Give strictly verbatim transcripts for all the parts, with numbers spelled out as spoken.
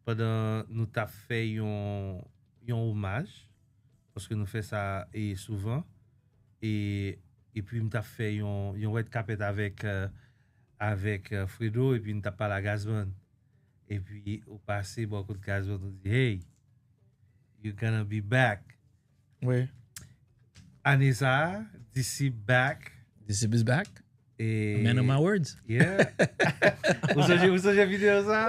pandan nou t ap fè yon, yon omaj, paske nou fè sa e souvan, e, epi m t ap fè yon, yon red carpet avèk, euh, avèk, euh, Fredo, epi m t ap pale a Gazman. Epi ou pase bò kot Gazman, ou di, "Hey, you're gonna be back." Wi. Ane sa a, Disip back. Disip is back. E, Man of my words. Yeah. Ou sonje, ou sonje videyo sa?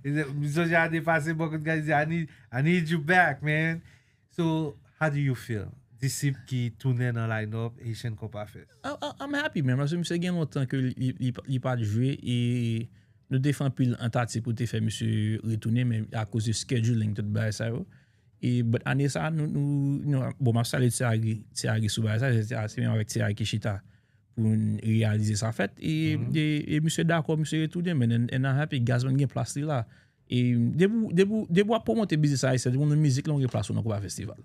Ou sonje ane pase, bò kot Gazman di, "I need, I need you back, man." So, how do you feel? Disip ki tounen nan line-up Haitian Compas Fest. I, I, I'm happy, man. Paske misye gen lontan ke li, li, li, li pa t jwe e nou te fè anpil antatif pou te fè misye retounen, men akoz de scheduling, tout bagay sa yo. E, but ane sa, nou, nou, nou bon, m ap salye Thierry, Thierry sou bagay sa, se, se menm avèk Thierry ki chita pou n reyalize sa fèt. E, e, e misye dakò, misye retounen, men and, and I'm happy, Gazman gen plas li la. E depi, depi, depi w ap pwomote biznis ayisyen, depi w nan mizik la, w gen plas ou nan Konpa Festival.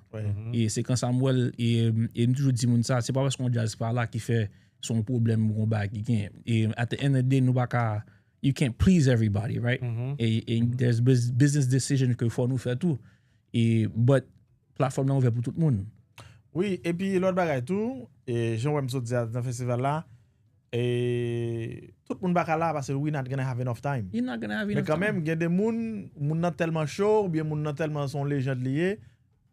E se konsa m wè l, e, e m toujou di moun sa, se pa paske yon djaz pa la ki fè se yon pwoblèm ou yon bagay ki genyen. E at the end of the day, nou pa ka, you can't please everybody, right? E, e there's bus- business decision ke fò nou fè tou. E, but platfòm nan ouvè pou tout moun. Wi, epi lòt bagay tou, e, jan w wè m sot di a nan festival la, e, tout moun pa ka la paske we not gonna have enough time. You're not gonna have Men enough time. Kanmenm, gen de moun, moun nan tèlman cho, oubyen moun nan tèlman se yon lejand li ye,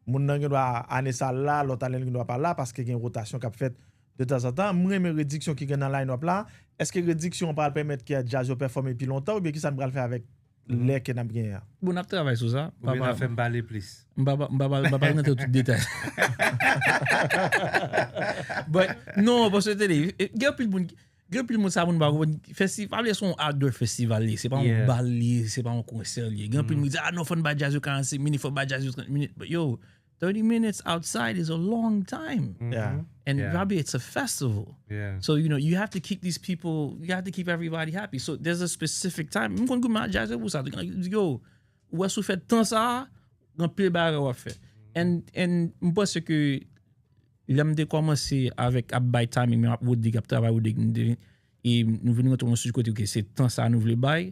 moun nan gen dwa ane sa l la, lòt ane l gen dwa pa la, paske gen wotasyon k ap fèt de tanzantan. M renmen rediksyon ki gen nan line-up la. Èske rediksyon an pral pèmèt ke djaz yo pèfòme pi lontan, oubyen kisa n pral fè avèk lè ke n ap genyen an? Bon, n ap travay sou sa. Oubyen n ap fè m pale plis. M pa, pa, m pa, pa, m pa, pa rentre tout detay. But, non, paske tande, gen anpil moun, gen anpil moun sa moun pa konprann. Festival, se yon outdoor festival, li. Se pa yon Yeah. Bal, li, se pa yon konsè, li. Gen anpil moun ki di, ah, non, fò n bay djaz yo karannsenk minit, fò n bay djaz yo trant minit. But yo, thirty minutes outside is a long time. Yeah. And Yeah. Robbie, it's a festival. Yeah. So, you know, you have to keep these people, you have to keep everybody happy. So, there's a specific time. M konn goumen ak djaz pou sa. Yo, ou wè si w fè tan sa, gen pil bagay w ap fè. And, and m panse ke lè m te kòmanse avèk ap bay timing, men ap Rodrigue, ap travay Rodrigue, m te, e nou vin rantre nan yon kote ke se tan sa nou vle bay,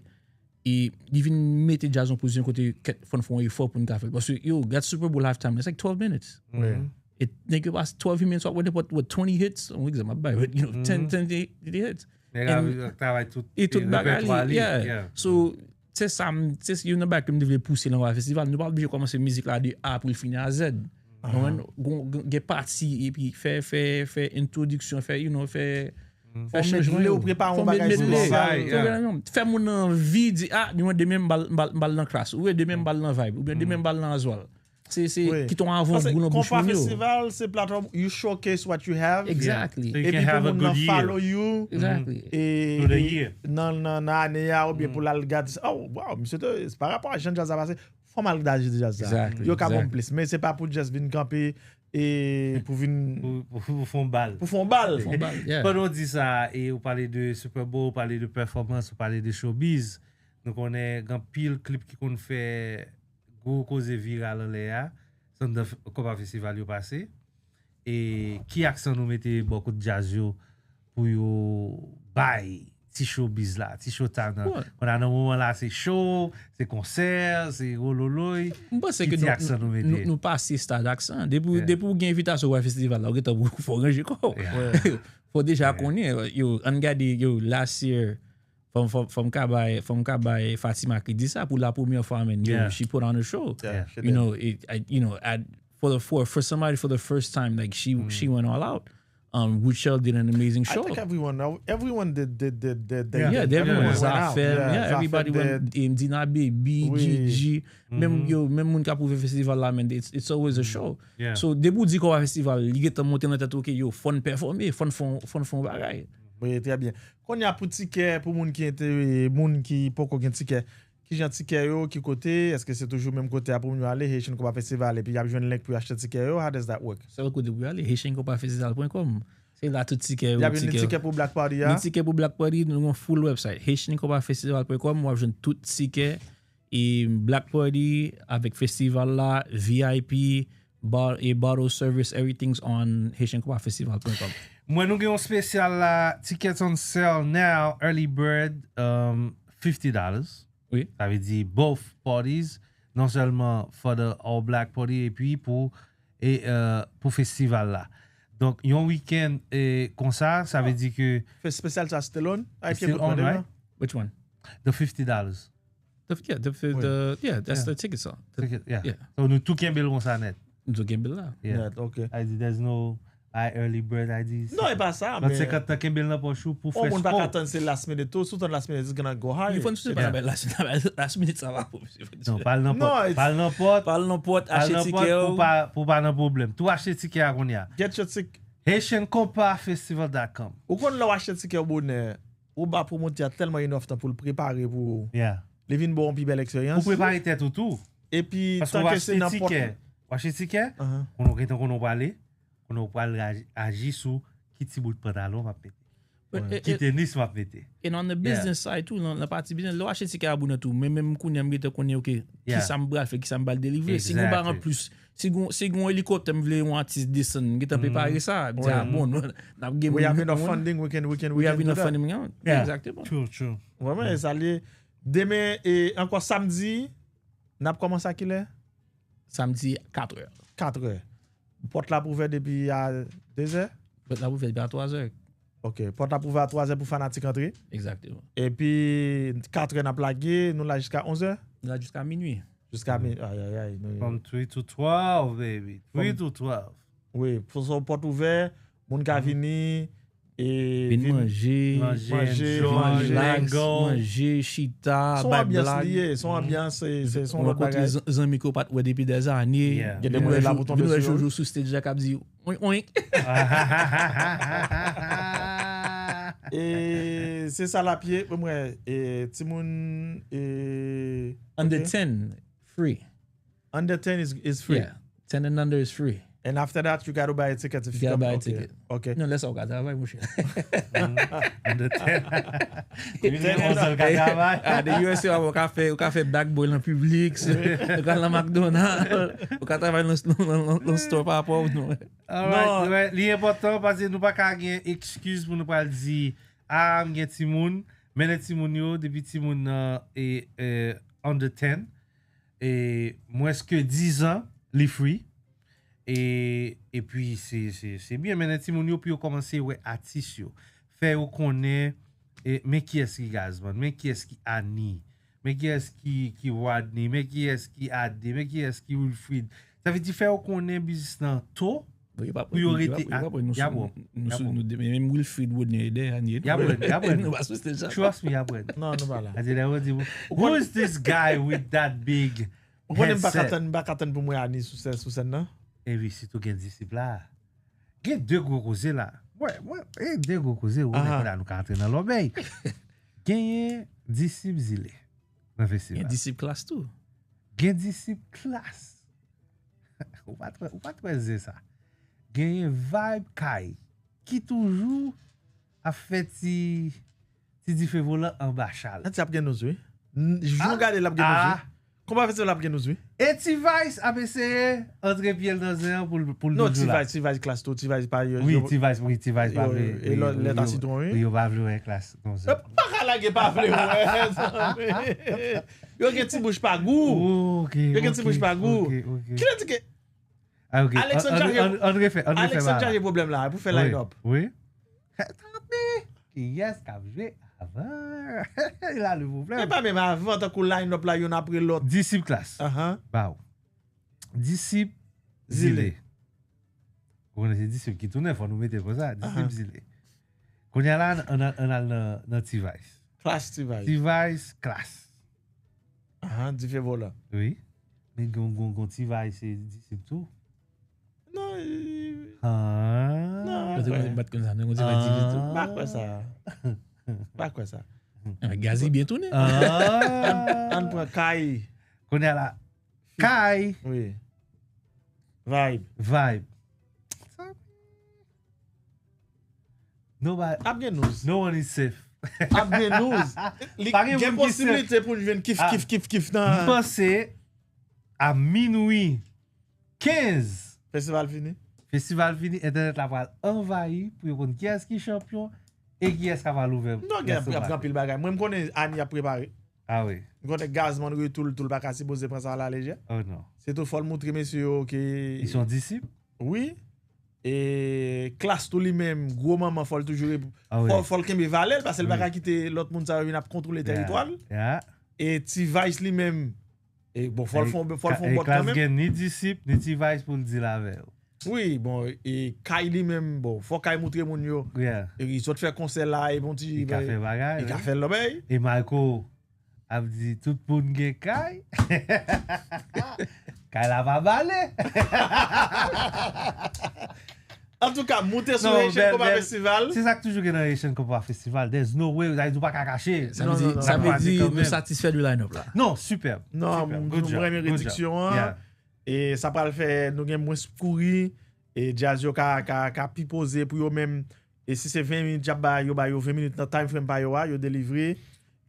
e li vin mete djaz nan pozisyon kote kèt fò n fè yon efò pou n ka fè l. Paske, yo, gad Super Bowl halftime, it's like twelve minutes. Wi. E nèg yo pase twelve minutes, w ap wè nenpòt, what, twenty hits? Yon egzanp, m ap bay, you know, ten, ten, ten hits. Nèg la travay tout, E tout bagay li, repètwa li. Yeah. So, se sa, m- se youn nan bagay ke m te vle pouse nan festival. Nou pa oblije kòmanse mizik la de A pou l fini a Z. Konprann? Gon- gon- Gen pati, epi fè, fè, fè entwodiksyon, fè, you know, fè, fè Fò medley, chanjman yo. Ou prepare Fò yon bagay medley. espesyal. Yeah. Fè yon bagay, non. Fè moun nan anvi di, ah, demen m bal, bal, bal nan klas. Ou demen m bal nan vibe. Oubyen demen m bal nan azwal. Se, se, Wi. kite yon avan gou nan bouch Konpa moun yo. Festival, se platfòm, you showcase what you have. Exactly. So you can Epi pou have a moun good nan year. Follow you. Exactly. E, Through the epi year. Nan, nan, nan ane a, oubyen pou l al gade, oh, wow, misye te, se pa rapò a jan djaz la pase, fò m al gade jan djaz la. Exactly, Yo ka ban m exactly. Plis, men se pa pou just vin kanpe e pou vin Pou, pou, pou fè yon bal. Pou fè yon bal. Fè yon bal, yeah. Pandan w di sa, e ou pale de Super Bowl, ou pale de pèfòmans, ou pale de showbiz. Nou konnen gen pil klip ki konn fè gwo koze viral anlè a, se anndan f- Konpa Festival yo pase. E ki aksan nou mete bò kot djaz yo pou yo bay ti showbiz la, ti showtime nan? Bon. Kounye a nan moman la, se show, se konsè, se wololoy. M panse Ki ke ti nou, aksan nou nou, mete? nou, nou pase stad aksan. Depi, Yeah. depi ou gen envitasyon pou al festival la, ou gentan pou fò ranje kò w. Yeah. Fò deja konnen, yo, ann gade, yo, last year, fò m, fò m, fò m ka bay, fò m ka bay Fatima kredi sa pou la premyè fwa, man, yo, Yeah. she put on a show. Yeah, she You did. know, it, I, you know, at, for the, for, for somebody for the first time, like, she, she went all out. Um, Ruchelle did an amazing I show. Think everyone, everyone did, did, did, did, did Yeah, did. everyone, Yeah. Everyone went out. Zafem, yeah, Zafem everybody did. went, um, Dina Baby, Wi. Gigi, menm Mhm. yo, menm moun k ap ouvè festival la, man, it's, it's always a show. Yeah. So, depi w di Konpa Festival, li gentan monte nan tèt ou ke yo, fò n pèfòme, fò n fè, fò n fè yon bagay. Wi, trè byen. Kounye a pou tikè, pou moun ki entere, moun ki poko gen tikè, kijan tikè yo, ki kote, èske se toujou menm kote a pou moun yo ale, Haitian Konpa Festival, epi y ap jwenn link pou yo achte tikè yo, how does that work? Sèl kote pou y ale, haitian konpa festival point com. Se la tout tikè yo, Y ap jwenn tikè pou Black Party a? Ni tikè pou Black Party, nou gen yon full website, haitian konpa festival point com, w ap jwenn tout tikè, e Black Party, avèk festival la, V I P, bar, e bottle service, everything's on haitian konpa festival point com. Mwen, nou gen yon spesyal la, tickets on sale now, early bird, um, fifty dollars. Wi. Sa vle di both parties, non sèlman for the all black party, epi pou, e, euh, pou festival la. Donk, yon weekend, e, konsa, sa vle di ke Fè spesyal sa still on? It's still on, right? Which one? The fifty dollars. The, yeah, the, the, the, yeah, that's the ticket sale. Ticket, yeah. So, nou tou kenbe l konsa nèt. Nou tou kenbe l la. Yeah. Nèt, ok. I di, there's no, I early bird, I di. Non, e pa sa, men senkant tan kenbe l nan pòch ou pou first. Yon moun pa ka tann se last minute tou, si w tann last minute, it's gonna go higher. Yon fò nou sou pa bay last, last minute, sa va pou misye. Non, pa al nan pòt, pa al nan pòt, pa al nan pòt, achte tikè pou pa, pou pa nan pwoblèm. Tou achte tikè a kounye a. Get your ticket. Haitian Compa Festival dot com. Ou konn lè w achte tikè w bonè, ou ba pwomotè a tèlman enough tan pou l prepare pou ou. Yeah. Li vin ba w yon pi bèl eksperyans. Ou prepare tèt ou tou. Epi, tanke se nan pòt. Ou achte tikè, kounye a w gentan konnen w prale, kounye a w pral aji, aji sou ki ti bout pantalon w ap mete. Ki tenis w ap mete. And on the business side tou, nan, nan pati biznis, lè w achte tikè a bonè tou, men menm kounye a m gentan konnen, ok, kisa m pral fè, kisa m pral delivre. Si gon bagay anplis, si gon, si gon elikoptè m vle yon atis desann, m gentan prepare sa. M di, ah, bon, n ap gen moun. We have enough funding, we can, we can, we can do that. We have enough funding, yeah. Exactement. True, true. Vrèman, e sa l ye. Demen, e ankò samdi, n ap kòmanse a kilè? Samdi, katrè. Katrè. Pòt la ap ouvè depi a dezè? Pòt la ap ouvè depi a twazè. Ok, pòt la ap ouvè a twazè pou fanatik antre. Exactement. Epi, katrè n ap lage, nou la jiska onzè? Nou la jiska minui. Jiska minui, ay, ay, ay. From three to twelve, baby. Three to twelve. Wi, pou sa pòt ouvè, moun ka vini, e vin manje, manje, enjoy, relax, manje, chita, bay blag. Se yon anbyans li ye, se yon anbyans, se, se, se yon lòt bagay. Rankontre zan-, zanmi ke w pa t wè depi dèzane. Yeah. Gen de moun la pou tonbe sou yo. Vin wè Jojo sou stage la k ap di, oink, oink. E se sa l ap ye, mwen, e timoun, e under ten, free. Under ten is, is free. Yeah. Ten and under is free. And after that, you gotta buy a ticket if you come. You gotta buy a ticket. Ok. Non, lè sa w ka travay, monchè. Under ten. Wi, lè konsa l ka travay. A, de U S A, ou ka fè, ou ka fè back boy nan piblik, ou ka nan McDonald's, ou ka travay nan, nan, nan, nan store pa rapò ou non. Alright, alright. Li enpòtan paske nou pa ka gen ekskiz pou nou pral di, ah, m gen timoun. Men timoun yo, depi timoun nan, e, e, under ten, e mwens ke dizan, li free. E, epi se, se, se byen, mennen timoun yo pou yo kòmanse wè atis yo. Fè yo konnen, e, men kiyès ki Gazman, men kiyès ki Annie, men kiyès ki, ki Rodney, men kiyès ki Ade, men kiyès ki Wilfrid. Sa vle di fè yo konnen biznis lan to, pou yo rete a, y aprann. Nou sou, nou de, menm Wilfrid Rodney e dèyè Annie. Y aprann, y aprann. Nou pa sou stage la. Trust me, y aprann. Non, nou pa la. Adi lè yo di, who is this guy with that big headset? Ou konnen m pa ka tann, m pa ka tann pou m wè Annie sou sèn, sou sèn nan. Epi sitou gen disip la. Gen de gwo koze la. Mwen, mwen, e de gwo koze, ou konnen kounye a nou ka antre nan lòbèy. Genyen disip zile nan festival. Gen disip klas tou. Gen disip klas. Ou pa t wè, ou pa t wè zen sa. Genyen vibe kay ki toujou ap fè ti, ti dife volan anba chal. Nati ap gen nouz, wi. Jou gade l ap gen nouz, wi. Konpa fè se l ap gen nouz, wi. E T-Vice ap eseye antre pye l nan zen an pou l, pou l. Non, T-Vice, T-Vice klas tou, T-Vice pa yo. Wi, T-Vice, wi, T-Vice pa vle. E lòt lèt a sitwon, wi. Yo pa vle wè klas. Pa ka lage pa vle wè, zanmi. Yo gen ti bouch pa gou. Yo gen ti bouch pa gou. Kilè di ke Alexandre chaje pwoblèm la pou fè line up. Wi. Tanpri. Kiyès k ap jwe avan? La le pwoblèm. Men pa menm avan, tankou line up la, youn apre lòt. Disip klas. Baw. Disip zile. Ou konnen se disip ki tounen, fò nou mete l konsa. Disip zile. Kounye a la, ann al nan T-Vice. Klas T-Vice. T-Vice klas. Ahan, dife volan. Wi. Men gon, gon, gon T-Vice se disip tou. Non, non. Kote mwen pa t konn sa, non, gon T-Vice disip tou. M pa kwè sa. M pa kwè sa. Gazi byen tounen. Ann, ann pran kay. Kounye a la, kay. Wi. Vibe. Vibe. Nobody, ap gen nouz. No one is safe. Ap gen nouz. Li gen posibilite pou n jwenn kif, kif, kif, kif nan. M panse a minwi kenz. Festival fini. Festival fini, entènèt la pral anvayi pou yo konn kiyès ki chanpyon e kiyès k ap al ouvè. Non, gen, ap gen anpil bagay. Mwen, m konnen Ani ap prepare. Ah wi. M konnen Gazman retou l tou, l pa ka sipoze pran sa a lalejè. Oh non. Se tou fò l moutre mesye yo ke Ils sont disciples. Wi. E Klass tou li menm, gwo manman, fò l toujou rep- Ah wi. fò, fò l kenbe valè l, paske l pa ka kite lòt moun sa yo vin ap kontwole teritwa l. Yeah. E T-Vice li menm, e bon, fò l fè on- fò l fè on bòt Klass kanmenm. Gen ni disip, ni T-Vice pou l deal avè yo. Wi, bon, e Kay li menm, bon, fò Kay moutre moun yo. Yeah. E li sot fè konsè la, e bon ti Li ka fè bagay. Li ka Wi. Fè lòbèy. E Marco ap di tout moun gen kay. Kay la pa bale. Antouka, moute sou Non, Haitian bèl, Combat bèl. Festival. Se sa k toujou gen nan Haitian Combat Festival. There's no way, sa vle di ou pa ka kache. Sa Non, vle non, di- non. sa vle Pase di kanmenm. Nou satisfè de line-up la. Non, superb. Non, Superb. m- Good nou job. renmen Good rediksyon job. An. Yeah. E sa pral fè nou gen mwens kouri. E djaz yo ka, ka, ka pi poze pou yo menm. E si se ven minit y ap ba yo, ba yo ven minit nan time frame pa yo a, yo delivre.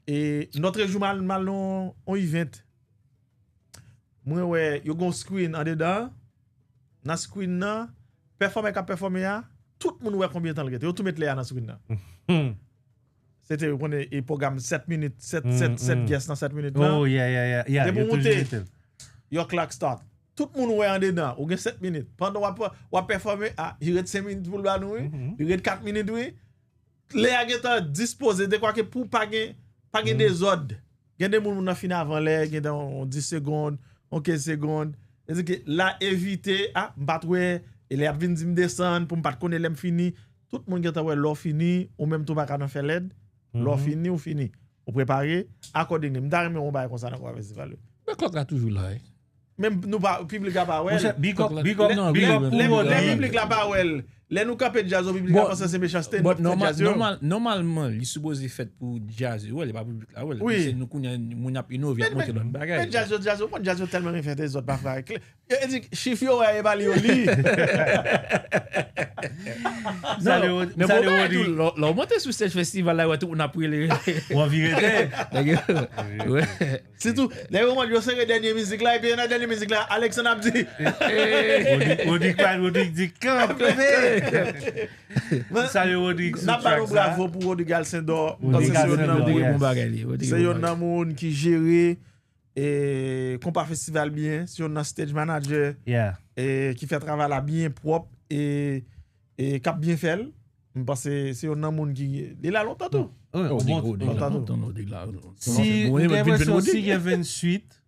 E nòt rejou mal, mal nan on event. Mwen wè, yo gon screen andedan. Nan screen nan, pèfòmè k ap pèfòme a, tout moun wè konbyen tan l rete. Yo tou met lè a nan screen nan. Se te, ou konnen, e pwogram sèt minit, sèt, Mm, sèt, sèt mm. Guest nan sèt minit lan. Oh, yeah, yeah, yeah. yeah. Depi Yo w toujou moute, mete l. Yo clock start. Tout moun wè andedan. Ou gen sèt minit. Pandan w ap, w ap pèfòme, a, li ret senk minit pou l ba nou, wi. Mhm. Li ret kat minit, wi. Lè a gentan dispoze, dekwa ke pou pa gen, pa gen dezòd. Gen de moun, moun nan fin avan lè, gentan on dis segonn, on kenz segonn. Se di ke la evite, a, m pa t wè, e lè y ap vin di m desann, pou m pa t konnen lè m fini. Tout moun gentan wè lè w fini, ou menm tou pa ka nan fè lèd. Lè w fini, ou fini. Ou prepare, accordingly. M ta renmen yon bagay konsa nan Combat Festival, wi. Men klòk la toujou la, wi. Men nou pa, piblik la pa wè. Monchè, big up, Klòk la- big up, non, big big up up, pou big up. Lè Rodrigue. piblik la pa wè l. Lè nou kanpe djaz yo, piblik la panse se mechanste nou But fè normal, djaz yo. Normal, nòmalman, li sipoze fèt pou djaz yo, wè, li pa piblik la, wè. Wi. Se nou kounye a, moun ap inove, ap monte lòt bagay. Men djaz yo, djaz yo, konn djaz yo tèlman renmen fè dezòd pafwa. Kle- Yo di, chif yo wè, e pa li yo li. Salye Rod- Men salye bon, Rodrigue. Lè w monte sou stage festival la, wè, tout moun ap rele. Ou anvi rete. Nèg yo, wè. Sitou, lè yo mande yo sere dènye mizik la, epi nan dènye mizik la, Alexandre ap di, Rodrigue, Rodrigue pa, Rodrigue di kanpe. Men, Salye Rodrigue sou n ap ba nou track sa. Bravo pou Rodrigue Alcindor. Rodrigue Paske se youn nan Alcindor, moun- yes. Bon bagay li. Se youn nan moun ki jere e, konpa festival byen. Se youn nan stage manager Yeah. e, ki fè travay la byen pwòp e, e k ap byen fè l. M panse se youn nan moun ki. Li la lontan tou. Wi, Rodrigue, bon, Rodrigue, lontan la, tou. Tonton Rodrigue la. Si, Bon, m bon, gen vin, vin enpresyon si Rodrigue. Gen venntwit,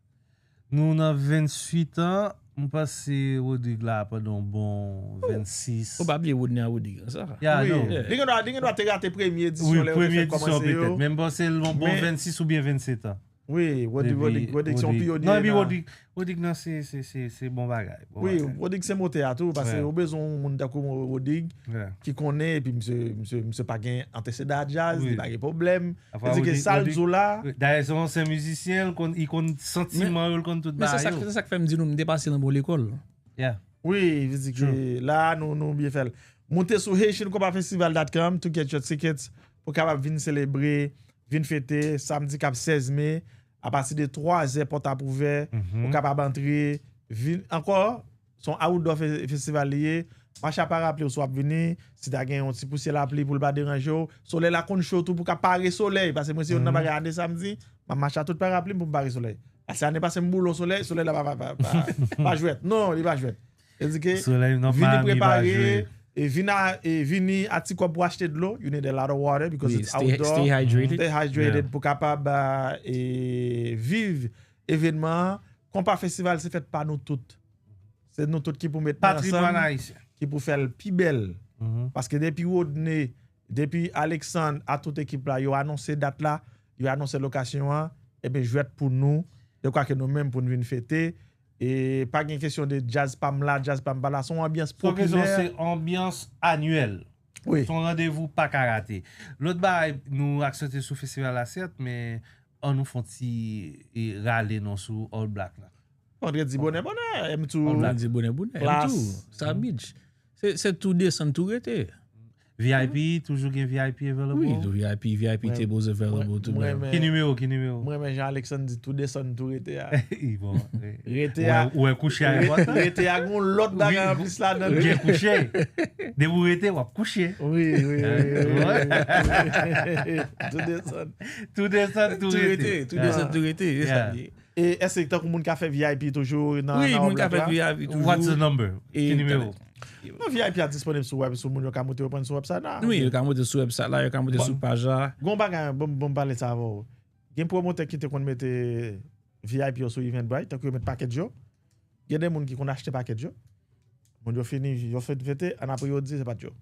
nou nan venntwit an, m panse Rodrigue la pandan yon bon vennsis. Ou pa bliye Rodney a Rodrigue, sa. Ya, Wi. non. Li gen dwa, li gen dwa te rate premye Wi, edisyon lè yo te premye fè edisyon kòmanse yo. Petèt. Men m panse l yon bon Men- vennsis oubyen vennsèt an. Wi, Rodrigue, Depi Rodrigue, Rodrigue se yon pyonye. Non, epi nan- Rodrigue, Rodrigue nan se, se, se, se bon bagay. Bon Wi, bagay. Rodrigue se motè a tou, paske Yeah. ou bezwen yon moun tankou Rodrigue Yeah. ki konnen, epi misye, misye, misye pa gen antesedan a djaz, Wi. Li pa gen pwoblèm. Apa Li di ke Rodrigue- sa l Rodrigue- di w la. Dayè se yon ansyen mizisyen, l konn, li konn santiman yo, l konn tout Men se bagay sa, yo. Se sa k fè m di nou, m te pase nan bon lekòl. Yeah. Wi, li di ke la nou, nou byen fè l. Moute sou Haitian Combat Festival dot com to get your tickets pou kapab vin selebre, vin fete, samdi k ap sèz me, apati de twa zè pòt ap ouvè, Mhm. ou kapab antre, vin ankò, se yon outdoor fe- festival li ye. Mache a pa raple w si w ap vini, si ta gen yon ti pousyè lapli pou l pa deranje w. Solèy la konn cho tou pou ka pare solèy, paske mwen se youn nan Mhm. bagay ane samdi, m ap mache a tout parapli m pou m pare solèy. Ase ane pase m boule w solèy, solèy la pa, pa, pa, pa, pa jwèt. Non, li pa jwèt. Se di ke Solèy nan vini Miami pa prepare, jwe. E vin a, e vini a ti kòb pou achte dlo. You need a lot of water because Wi, it's stay, outdoor. Stay hydrated. Stay hydrated Yeah. Pou kapab uh, e, viv evènman an. Konpa festival se fèt pa nou tout. Se nou tout ki pou met nou Patrimwàn ansanm, ayisyen. Ki pou fè l pi bèl. Mhm. Paske depi Rodney, depi Alexandre a tout ekip la, yo anonse dat la, yo anonse lokasyon an, ebyen jwèt pou nou. Yo kwè ke nou menm pou nou vin fete. E pa gen kesyon de djaz pa m la, djaz pa m pa la. Se yon anbyans Son kesyon popilè. Se anbyans anyèl. Wi. Se yon randevou pa ka rate. Lòt bagay, nou aksante sou festival la, sèt, men an nou fè yon ti e, rale non sou All Black la. Vandredi bonè bonè, M two. All Black. Vandredi bonè bonè, Klass. M two, Sa Beach. Se, se tou desann, tou rete. V I P, toujou gen V I P available? Wi, tou V I P, V I P tables available tou. Ki nimewo, ki nimewo? Mwen renmen jan Alexandre di tou desann tou rete a. Bon. Rete a. Ou wè kouche a enpòtan. Rete a gon lòt bagay anplis ladan. Gen kouche. Depi w rete, w ap kouche. Wi, wi, wi. Tou desann. Tou desann, tou rete. Tou desann, tou rete. Se sa li ye. E èske tankou moun ka fè V I P toujou nan nan wòb la? Wi, moun ka fè V I P toujou. What's the number? Ki nimewo? Non, V I P a disponib sou wèb, sou moun yo ka moute yo pran sou website la. Wi, yo ka moute sou website la, yo ka moute sou paj la. Gon bagay, bon, bon, pale sa avè w. Gen pwomotè ki te konn mete V I P yo sou Eventbrite, tankou yo met package yo. Gen de moun ki konn achte package yo. Moun yo fini, yo fè vete, ann apre yo di se pa t yo.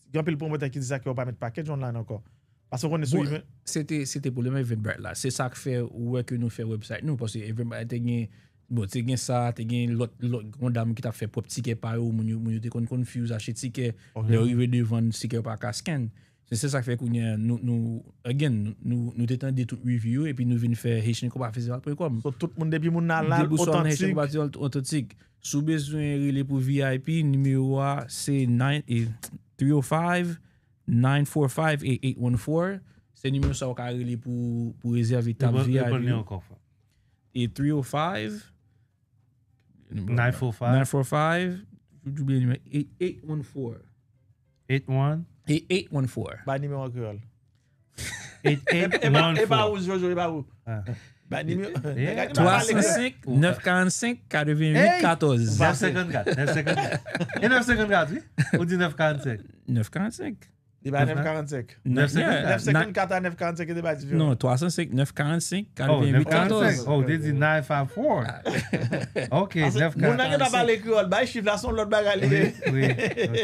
Gen anpil pwomotè ki di sa ke yo pa met package online ankò. Paske w konnen sou Event. Se te, se te pwoblèm Eventbrite la. Se sa k fè ou wè ke nou fè website nou. Paske Eventbrite te gen, bon, te gen sa, te gen lòt, lòt, yon dam ki t ap fè pwòp tikè pa yo, moun yo, moun yo te konn confuse achte tikè. Lè yo rive devan, tikè yo pa ka scan. Se, se sa k fè kounye a, nou, nou, again, nou, nou, nou te tande tout review yo, epi nou vin fè Haitian Compas Festival point com. So, tout moun depi moun nan la, otantik. Depi w sou Haitian Compas Festival otantik. Si w bezwen rele pou V I P, nimewo a se nine, eh, three oh five, nine four five, eight eight one four. Se nimewo sa w ka rele pou, pou rezève tab V I P. E three oh five, nine four five, nine four five, ou bliye nimewo, eight eight one four. Eight one? Eight eight one four. Bay nimewo an kreyòl. Eight eight one four. E pa ou, Jojo, e pa ou. Bay nimewo. Twa san senk, nèf karannsenk, katrevenn uit, katòz. Nèf senkannkat, nèf senkannkat. E nèf senkannkat, wi. Ou di nèf karannsenk. Nèf karannsenk. Li bay nèf karannsenk. Nèf senkannkat. Nèf senkannkat a nèf karannsenk, e te bay diferan. Non, twa san senk, nèf karannsenk, katrevenn uit, katòz. Oh, ou te di nine five four. Ok, nèf karannsenk. Moun nan gentan pale kreyòl, bay chif la, se yon lòt bagay li ye. Wi, wi, ok.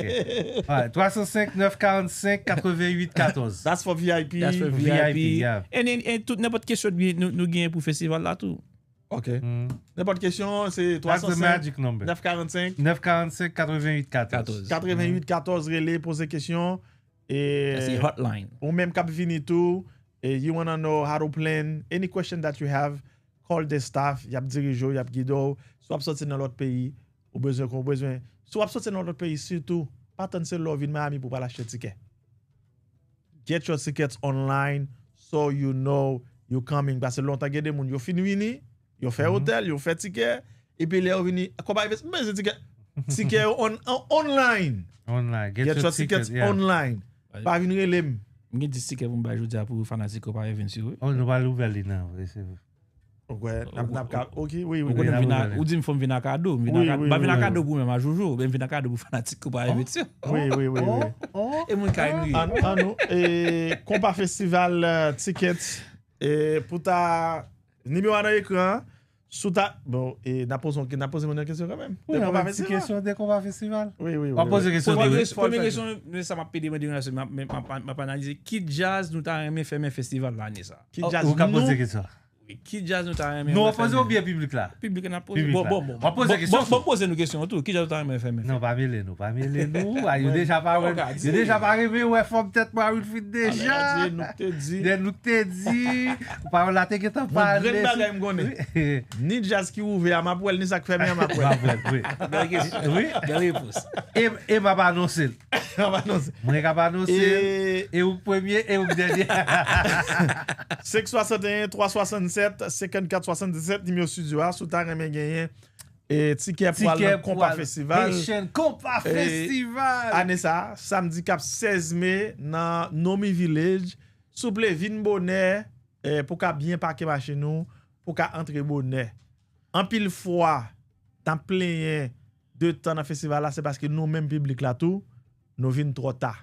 Alright, twa san senk, nèf karannsenk, katrevenn uit, katòz. That's for V I P. That's for V I P. V I P, yeah. And, and, and tout nenpòt kesyon nou, nou genyen pou festival la tou. Ok. Nenpòt kesyon, se twa san senk, nèf karannsenk. Nèf karannsenk, katrevenn uit, katòz. Katrevenn uit, katòz, rele, poze kesyon. E ou menm k ap vini tou, e you wanna know how to plan, any question that you have, call the staff, y ap dirije w, y ap gide w. Si w ap soti nan lòt peyi, ou bezwen, kon ou bezwen. Si w ap soti nan lòt peyi, sitou, pa tann se lè w vin Miami pou w pral achte tikè. Get your tickets online so you know you coming. Paske lontan gen de moun, yo fin vini, yo fè otèl, yo fè tikè, epi lè yo vini, konpayi fè, m bezwen tikè. Tikè yo on, on, online. Online. Get your tickets online. Pa vin rele m. M gen dis tikè pou m bay jodi a pou fanatik Konpa Events yo, wi. Oh, nou pral ouvè li nan, wi, se vre. Ou kwè, n ap, n ap ka, ok, wi, wi, wi. Ou di m fò m vin a kado, m vin a kado, m pa vin a kado pou mwen, a Jojo, men m vin a kado pou fanatik Konpa Events yo. Wi, wi, wi, wi. E moun ka ri. An, an nou, e, Konpa Festival, eh, tickets, e, pou ta, nimewo a nan ekran an, sou ta, bon, e, n ap poze yon, n ap poze moun yon kesyon kanmenm. Wi, n ap poze ti kesyon de Konpa Festival. Wi, wi, wi. W ap poze kesyon de, wi. Premye kesyon, men sa m ap pede mande, m ap, m ap, m ap analize, ki djaz nou ta renmen fèmen festival la ane sa? Ki djaz nou? Ou ka poze kesyon. Wi, ki djaz nou ta renmen wè fèmen? Nou poze oubyen piblik la? Piblik la n ap poze. Bon, bon, bon. W ap poze kesyon tou. Bon, poze nou kesyon tou. Ki djaz nou ta renmen fèmen? Non, pa mele nou, pa mele nou. A, yo deja pa wè, yo deja pa renmen wè fòm tèt Marilfin deja. Lè nou k te di. Lè nou k te di. Ou pa wè la te gentan pale. Mwen, grenn bagay m konnen. Ni djaz ki ouvè a, m ap wè l, ni sa k fèmen an, m ap wè l. M ap wè l, wi. Bèl kesyon. Wi. Bèl repons. E, e m ap anonse l. M ap anonse. Mwen k ap anonse l. E ou k premye, e ou k dènye. Senk swasanteyen, twa swasannsèt, senkannkat swasanndisèt, nimewo estidyo a, si w ta renmen genyen, e, tikè pou al nan Konpa Festival. Haitian Konpa Festival. Ane sa, samdi k ap sèz me, nan Nomi Village. Souple, vin bonè, e, pou w ka byen pake machin ou, pou w ka antre bonè. Anpil fwa, n ap plenyen de tan nan festival la, se paske nou menm piblik la tou, nou vin twò ta.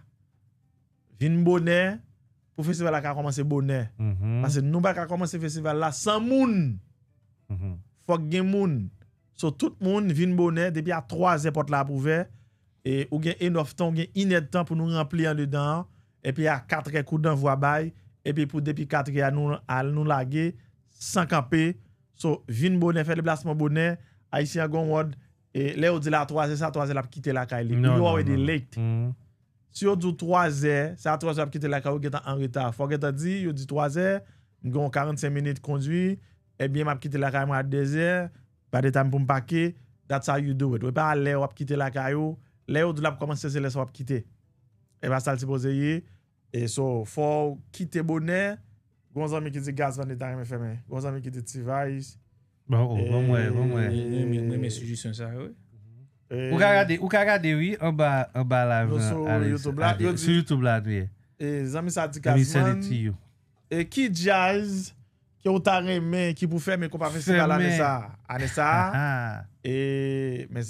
Vin bonè, pou festival la ka kòmanse bonè. Paske nou pa ka kòmanse festival la san moun. Fòk gen moun. So, tout moun vin bonè, depi a twazè pòt la ap ouvè. E ou gen enough tan, ou gen inèdtan pou nou ranpli andedan an. Epi a katrè kout danvwa bay. Epi pou depi katrè a nou al, nou lage san kanpe. So, vin bonè, fè deplasman bonè. Ayisyen an gon wòd. E lè yo di l a twazè, se a twazè l ap kite lakay li. You already late. Si yo di w twazè, se a twazè l ap kite lakay ou, gentan an reta. Fò w gentan di, yo di twazè, m gen yon karannsenk minit kondwi, ebyen m ap kite lakay mwen a dèzè, pa de tann pou m pake, that's how you do it. E pa lè w ap kite lakay ou, lè yo di l ap kòmanse, se lè sa w ap kite. E pa sa l sipoze ye. E so, fò w kite bonè. Gon zanmi ki di Gaz Van li ta renmen fèmen. Gon zanmi ki di T-Vice. Bon, oh, bon, mwen, bon, mwen. Mwen renmen sijisyon sa yo. Ou ka gade, ou ka gade, wi, anba, anba la. Sou YouTube la, nou ye. E zanmi sa di Gazman, e ki djaz ke ou ta renmen ki pou fèmen konpa festival ane sa? Ane sa. E men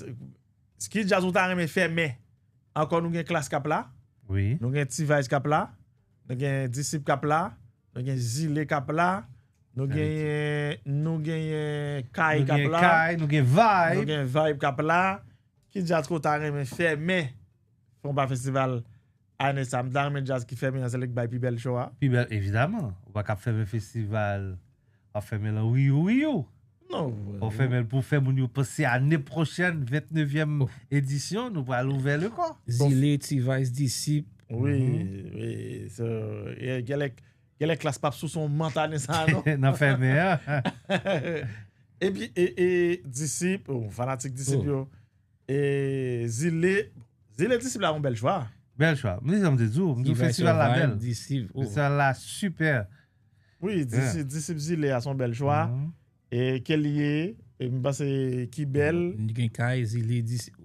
ki djaz ou ta renmen fèmen? Ankò nou gen Klass k ap la. Nou gen T-Vice k ap la. Nou gen Disip k ap la. Nou gen Zile k ap la. Nou genyen, nou genyen Kay k ap la. Nou gen Vibe. Nou gen Vibe k ap la. Ki djaz ke w ta renmen fèmen konpa festival ane sa? M ta renmen djaz ki fèmen an se li k bay pi bèl cho a. Pi bèl, evidaman. Ou pa ka ap fèmen festival, w ap fèmen l an wiyou wiyou. Non. Ou fèmen l pou fè moun yo panse ane pwochèn, vennevèm edisyon, nou pral ouvè le kò. Zile, T-Vice, Disip. Wi, wi. So, yeah, genlè genlè Klass p ap sou son mant ane sa non. Nan fèmen an. Epi e, e, Disip, oh, fanatik Disip yo. E Zile, Zile Disip la yon bèl chwa. Bèl chwa. M di sa m te di w, m di w festival la bèl. Festival la sipè. Wi, Disip, Disip Zile a se yon bèl chwa. E ke l ye, e m panse ki bèl. N gen Kay, Zile Disip.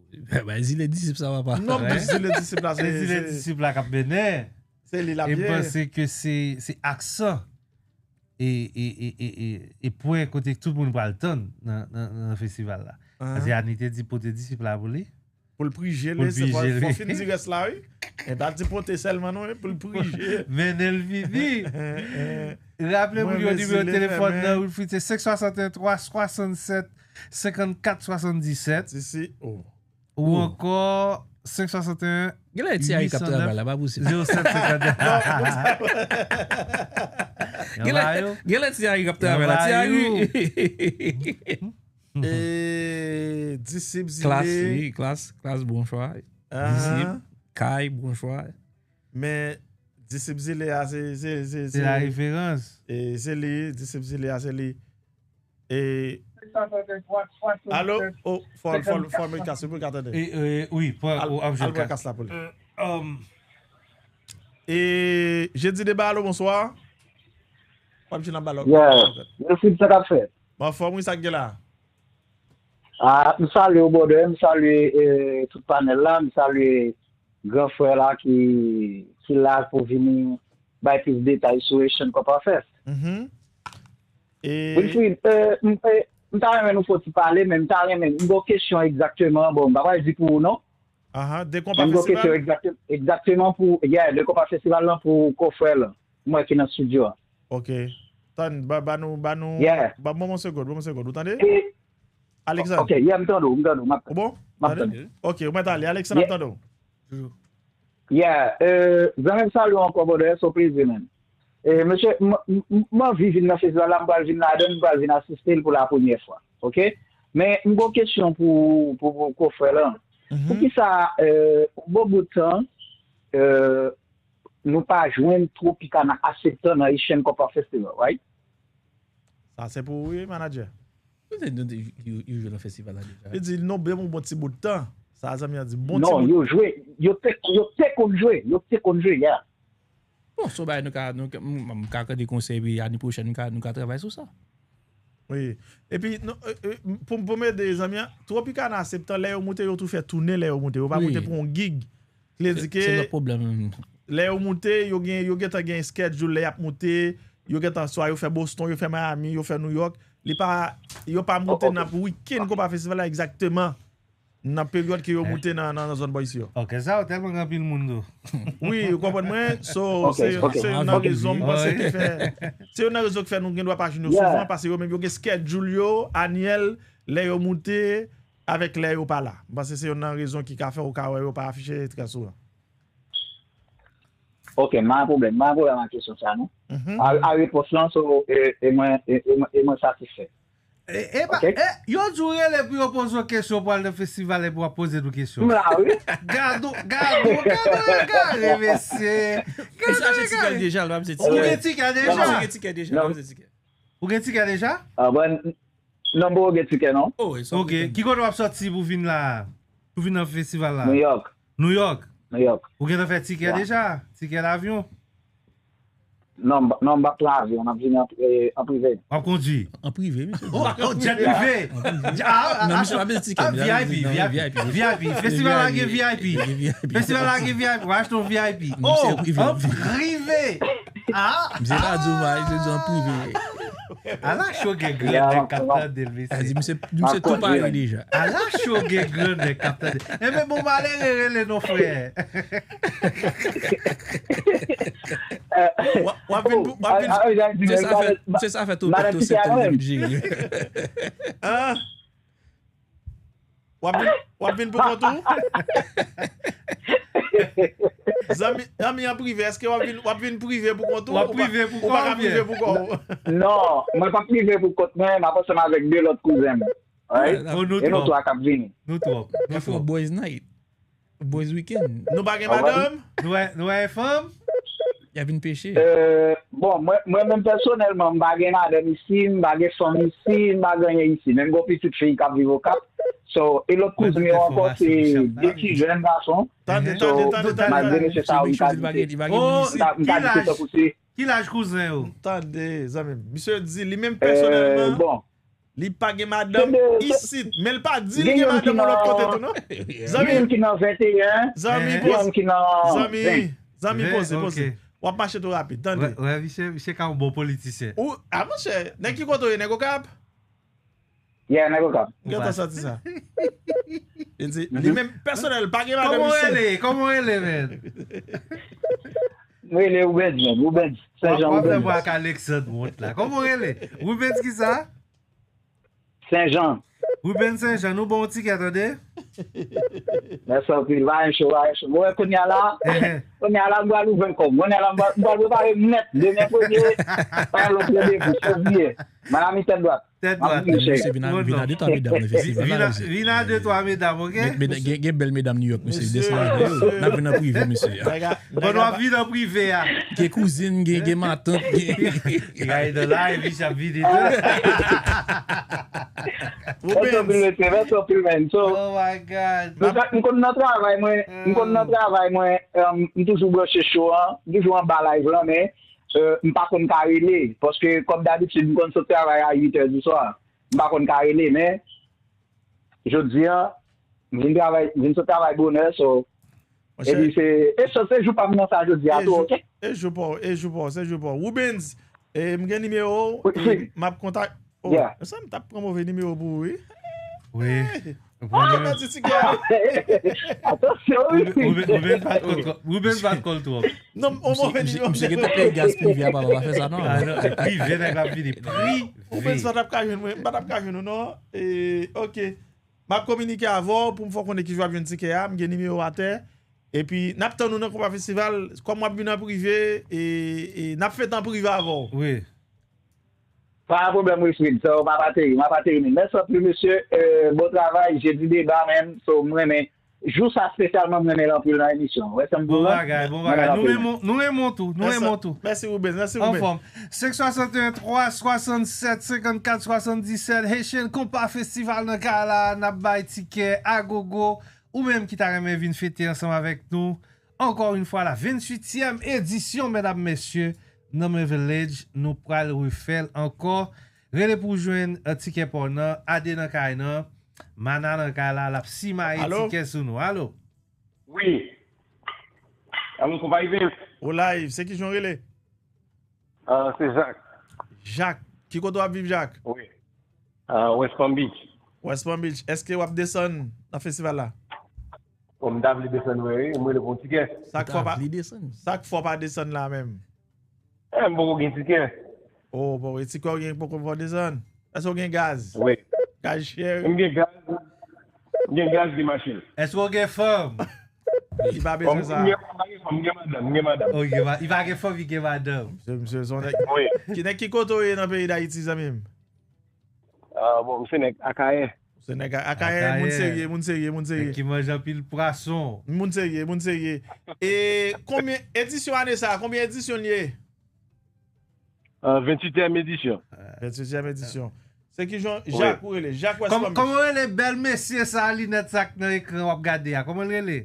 Bay Zile Disip sa papa. Non, m di Zile Disip la se. Zile Disip la k ap mennen. Se li l ap ye. E m panse ke se, se aksan e, e, e, e, e, e pwen kote tout moun pral tann nan, nan, nan festival la. Paske Ani te di pote Disip la pou li. Pou l prijele, se fò, fò fin di rès la, wi. E pa di pote sèlman, non, pou l prijele. Mennen l vini. Raple moun yo nimewo telefòn nan, Wilfrid, se senk swasanteyen twa swasannsèt senkannkat swasanndisèt. Disi, oh. Ou ankò senk swasanteyen. Genlè ti Ari k ap travay la, pa posib. Zewo sèt senkannèf. Genlè ti Ari k ap travay la, ti Ari. E Disip Zile. Klass, wi, Klass, Klass, bon chwa. Disip, Kay, bon chwa. Men Disip Zile a, se, se, se, se la referans. E se li, Disip Zile a, se li. E alo, oh, fò, fò, fò mwen kase pou ka tande. E, e, wi, fò ou ap jwenn kas la pou li. E Jedi de Balo, bonswa. W ap jwenn nan Balo. Yo, Fritz, sa k ap fèt? M anfòm, wi, sa k gen la? Ah, m salye w, brother, m salye eh, tout panèl la, m salye gran frè la ki, ki la pou vini bay plis detay sou Asian Cup of Fest. Wilfrid, eh, m, eh, m ta renmen nou fè yon ti pale, men m ta renmen, m gen yon kesyon egzakteman, bon, m pa pral di pou ou non. Ahan, de konpa festival? M gen yon kesyon egzakte, egzakteman pou, yeah, de konpa festival lan pou kofrè lan. M wè ki nan studio a. Ok. Tann, ba, ba nou, ba nou, yeah, ba, ban m yon segond, ban m yon segond, ou tande? E, Alexandre. Ok, yeah, m tande w, m tande w, m ap tann. Ou bon? M ap tann. Ok, ou mèt ale, Alexandre ap tande w. Yeah, euh, zanmi m, salye w ankò, brother, se yon plezi, man. E, mesye, m, m, m, m anvi vin nan festival la, m pral vin ladan, m pral vin asiste l pou la premyè fwa. Ok? Men, m gen yon kesyon pou, pou, pou kofrè lan. Poukisa, euh, yon bon bout tan, euh, nou pa jwenn Tropicana aseptan nan Asian Cup of Festival, right? Sa se pou ou wi, manadjè. Yo, yo jwe nan festival la deja. Li di l nonbe yon bon ti bout tan. Sa zanmi an di bon ti bout. Non, yo jwe. Yo te, yo te konn jwe. Yo te konn jwe, yeah. Bon, se yon bagay nou ka, nou ka, m, m ka tande konsèy epi ane pwochèn nou ka, nou ka travay sou sa. Wi. Epi, non, e, e, pou, pou m ede zanmi an, Tropicana aseptan, lè yo moute, yo tou fè tounen lè yo moute. Yo pa moute pou yon gig. Vle di ke lè yo moute, yo gen, yo gentan gen schedule lè y ap moute, yo gentan swa yo fè Boston, yo fè Miami, yo fè New York. Li pa, yo pa moute nan weekend konpa festival la egzakteman nan peryòd ke yo moute nan, nan, nan zòn bò isi yo. Òkès sa yo tèlman gen anpil moun tou. Wi, ou konprann mwen? So, se, se youn nan rezon m panse ki fè, se youn nan rezon ki fè nou gen dwa pa jwenn yo souvan, paske yo menm yo gen schedule yo, anyèl, lè yo moute, avèk lè yo pa la. M panse se youn nan rezon ki ka fè ou ka wè yo pa afiche trè souvan. Ok, m pa gen pwoblèm. M pa gen pwoblèm ak kesyon sa, non. A, a repons lan, so, e, e mwen, e, e mwen, e mwen satisfè. E, e, pa, e, yo di w rele pou yo poze w kesyon pou al nan festival epi w ap poze nou kesyon. M la, wi. Gad ou, gad ou, gad ou egare, mesye. Gad ou egare. Ou gen tikè deja? Ou gen tikè deja? Ou gen tikè deja? Non, m poko gen tikè non. Ok, ki kote w ap sòti pou vin la? Pou vin nan festival la? New York. New York? New York. Ou gentan fè tikè deja? Tikè lavyon? Non, m pa- non, m p ap pran avyon, m ap vini an, eh, an prive. W ap kondui? An prive, misye di. Oh, oh, jet prive! Ah, ah, non, misye pa bezwen tikè, ah, V I P, non, V I P, V I P. V I P. Festival la gen V I P. Gen V I P. Festival la gen V I P. W achte yon V I P. Non, misye an prive, an prive. Ah! Misye pa di w pa, misye di an prive. Ala cho gen gran nèg k ap tande l, mesye. Misye tou pare deja. Ala cho gen gran nèg k ap tande. Enben, bon, malere rele non, frè. W ap vin pou, w ap vin, se sa fè, se sa fè tou pèt tou se tann li vin jere. W ap vin, w ap vin pou kont ou? Zanmi, zanmi an prive, èske w ap vin, w ap vin prive pou kont ou? W ap prive pou kò ou? Ou pa ka prive pou kò ou? Non, mwen p ap prive pou kont mwen, m ap ansanm avèk de lòt kouzen m. Right? Oh, nou twòp. E nou twa k ap vini. Nou twòp. Y ap fè yon boys night. Boys weekend. Nou pa gen madanm? Nou wè, nou wè fanm? Y ap vin peche. Euh, bon, mwen, mwen menm pèsonèlman, m pa gen madanm isi, m pa gen fanm isi, m pa gen anyen isi. Menm gon pitit fi k ap viv Okap. So, e lòt kouzen yo ankò, se de ti jèn gason. Tande, tande, tande, tande. Malgre mesye sa yo, m ka di se, m ka di se tankou se. Ki laj kouzen yo? Tande, zanmi m. Misye di li menm pèsonèlman. Bon. Li pa gen madanm isit, men l pa di li gen madanm yon lòt kote tou, non. Zanmi, gen youn ki nan venteyen, zanmi, poze, zanmi, zanmi, poze, poze. W ap mache twò rapid, tande. Wè, wè, misye, misye ka yon bon politisyen. Ou, a, monchè, nèg ki kote w ye, nèg Okap? Yeah, nèg Okap. M gentan santi sa. Li di, li menm pèsonèl, pa gen madanm isit. Kòman w rele? Kòman w rele, man? M rele Rubens, man. Rubens, Sen Jan, Rubens. W ap fè mwen ak Alexandre wont la. Kòman w rele? Rubens kisa? Sen Jan. Rubens Sen Jan, nou ba w yon tikè, tande? Mèsi anpil. Vayan cho, vayan cho. Mwen, kounye a la, kounye a la, m pral ouvè kò m. Kounye a la, m pral, m pral prepare m nèt. Demen premye, pa gen lòt randevou, fevriye. Miami, tèt dwat. Tèt dwat. Misye vin a, vin a de twa medam nan festival la, mesye. Vin a de twa medam, ok? Gen, gen, gen bèl medam New York, mesye. Desann avè yo. N ap vin an prive, mesye. Pandan w ap vin an prive a. Gen kouzin, gen, gen matant, gen. Li ka ede la, epi sa vide tou. Mèsi anpil, mesye. Mèsi anpil, man. So, oh my God. M konn nan travay mwen, m konn nan travay mwen, um, m toujou branche cho a, m toujou anba live lan, men, euh, m pa konn ka rele, paske, kòm dabitid, m konn sot travay a uit è di swa. M pa konn ka rele, men, jodi a, m vin travay, m vin sot travay bonè, so, epi se, e so, se jou pa m nan sa jodi a tou, ok? E jou pa w, e jou pa w, se jou pa w. Rubens, e, m gen nimewo w, e, m ap kontak, oh, sa m t ap pran move nimewo pou ou, wi. Wi. Ah, m pèdi tikè a. Atansyon, wi. Rubens pa t kòl twòp. Rubens pa t kòl twòp. Non, on move nimewo. Misye gentan peye gaz prive a, papa, pa fè sa, non. Ah, non, prive, nèg la vini. Prive. Rubens pa t ap ka jwenn mwen, m pa t ap ka jwenn ou, non. E, ok. M ap kominike avè w pou m fè w konnen ki jou w ap jwenn tikè a. M gen nimewo w atè. Epi, n ap tann ou nan Konpa Festival. Kòm w ap vin an prive, e, e n ap fete an prive avè w. Wi. Pa gen pwoblèm, Wilfrid. So, m ap ateri, m ap ateri menm. Mèsi anpil, mesye. Euh, bon travay. Jedi deba, menm. So, m renmen. Jou sa espesyalman, m renmen l anpil nan emisyon. Wè sa m di w la? Bon bagay, bon bagay. Nou renmen w, nou renmen w tou. Nou renmen w tou. Mèsi, Rubens. Mèsi, Rubens. Anfòm. Senk swasanteyen twa swasannsèt senkannkat swasanndisèt, Haitian Konpa Festival nan kay la, n ap bay tikè a gogo. Ou menm ki ta renmen vin fete ansanm avèk nou, ankò yon fwa la, venntuityèm edisyon, medam, mesye, nan Men Village, nou pral refè l ankò. Rele pou w jwenn, eh, tikè pa w nan, Ade nan kay nan, Mana nan kay la, l ap simaye tikè sou nou. Alo? Wi. Alo, konpayi Vince. Ou live, se ki jan w rele? Ah, se Jak. Jak. Ki kote w ap viv, Jak? Wi. Ah, West Palm Beach. West Palm Beach. Èske w ap desann nan festival la? Bon, m ta vle desann, wi, wi. M rele pou yon tikè. Sa k fè w pa, sa k fè w pa desann la menm? Eh, m poko gen tikè. Oh, bon, e tikè w gen poko fè w desann? Èske w gen gaz? Wi. Gaz chè, wi. M gen gaz. M gen gaz, gen machin. Èske w gen fanm? Li pa bezwen sa. M gen, m pa gen fanm, m gen madanm, m gen madanm. Oh, li gen ma-, li pa gen fanm, li gen madanm. Misye, misye, se yon nèg. Wi. Ki nèg ki kote w ye nan peyi Dayiti, zanmi m? Ah, bon, m se nèg Akayè. Se nèg a-, Akayè, moun serye, moun serye, moun serye. Nèg ki manje anpil pwason. Moun serye, moun serye. E konbyen edisyon ane sa? Konbyen edisyon l ye? Ah, venntuityèm edisyon. Venntuityèm edisyon. Se ki jan Jak ou rele? Jak West Palm Beach. Kòman w rele bèl mesye sa, linèt sa k nan ekran w ap gade a? Kòman l rele?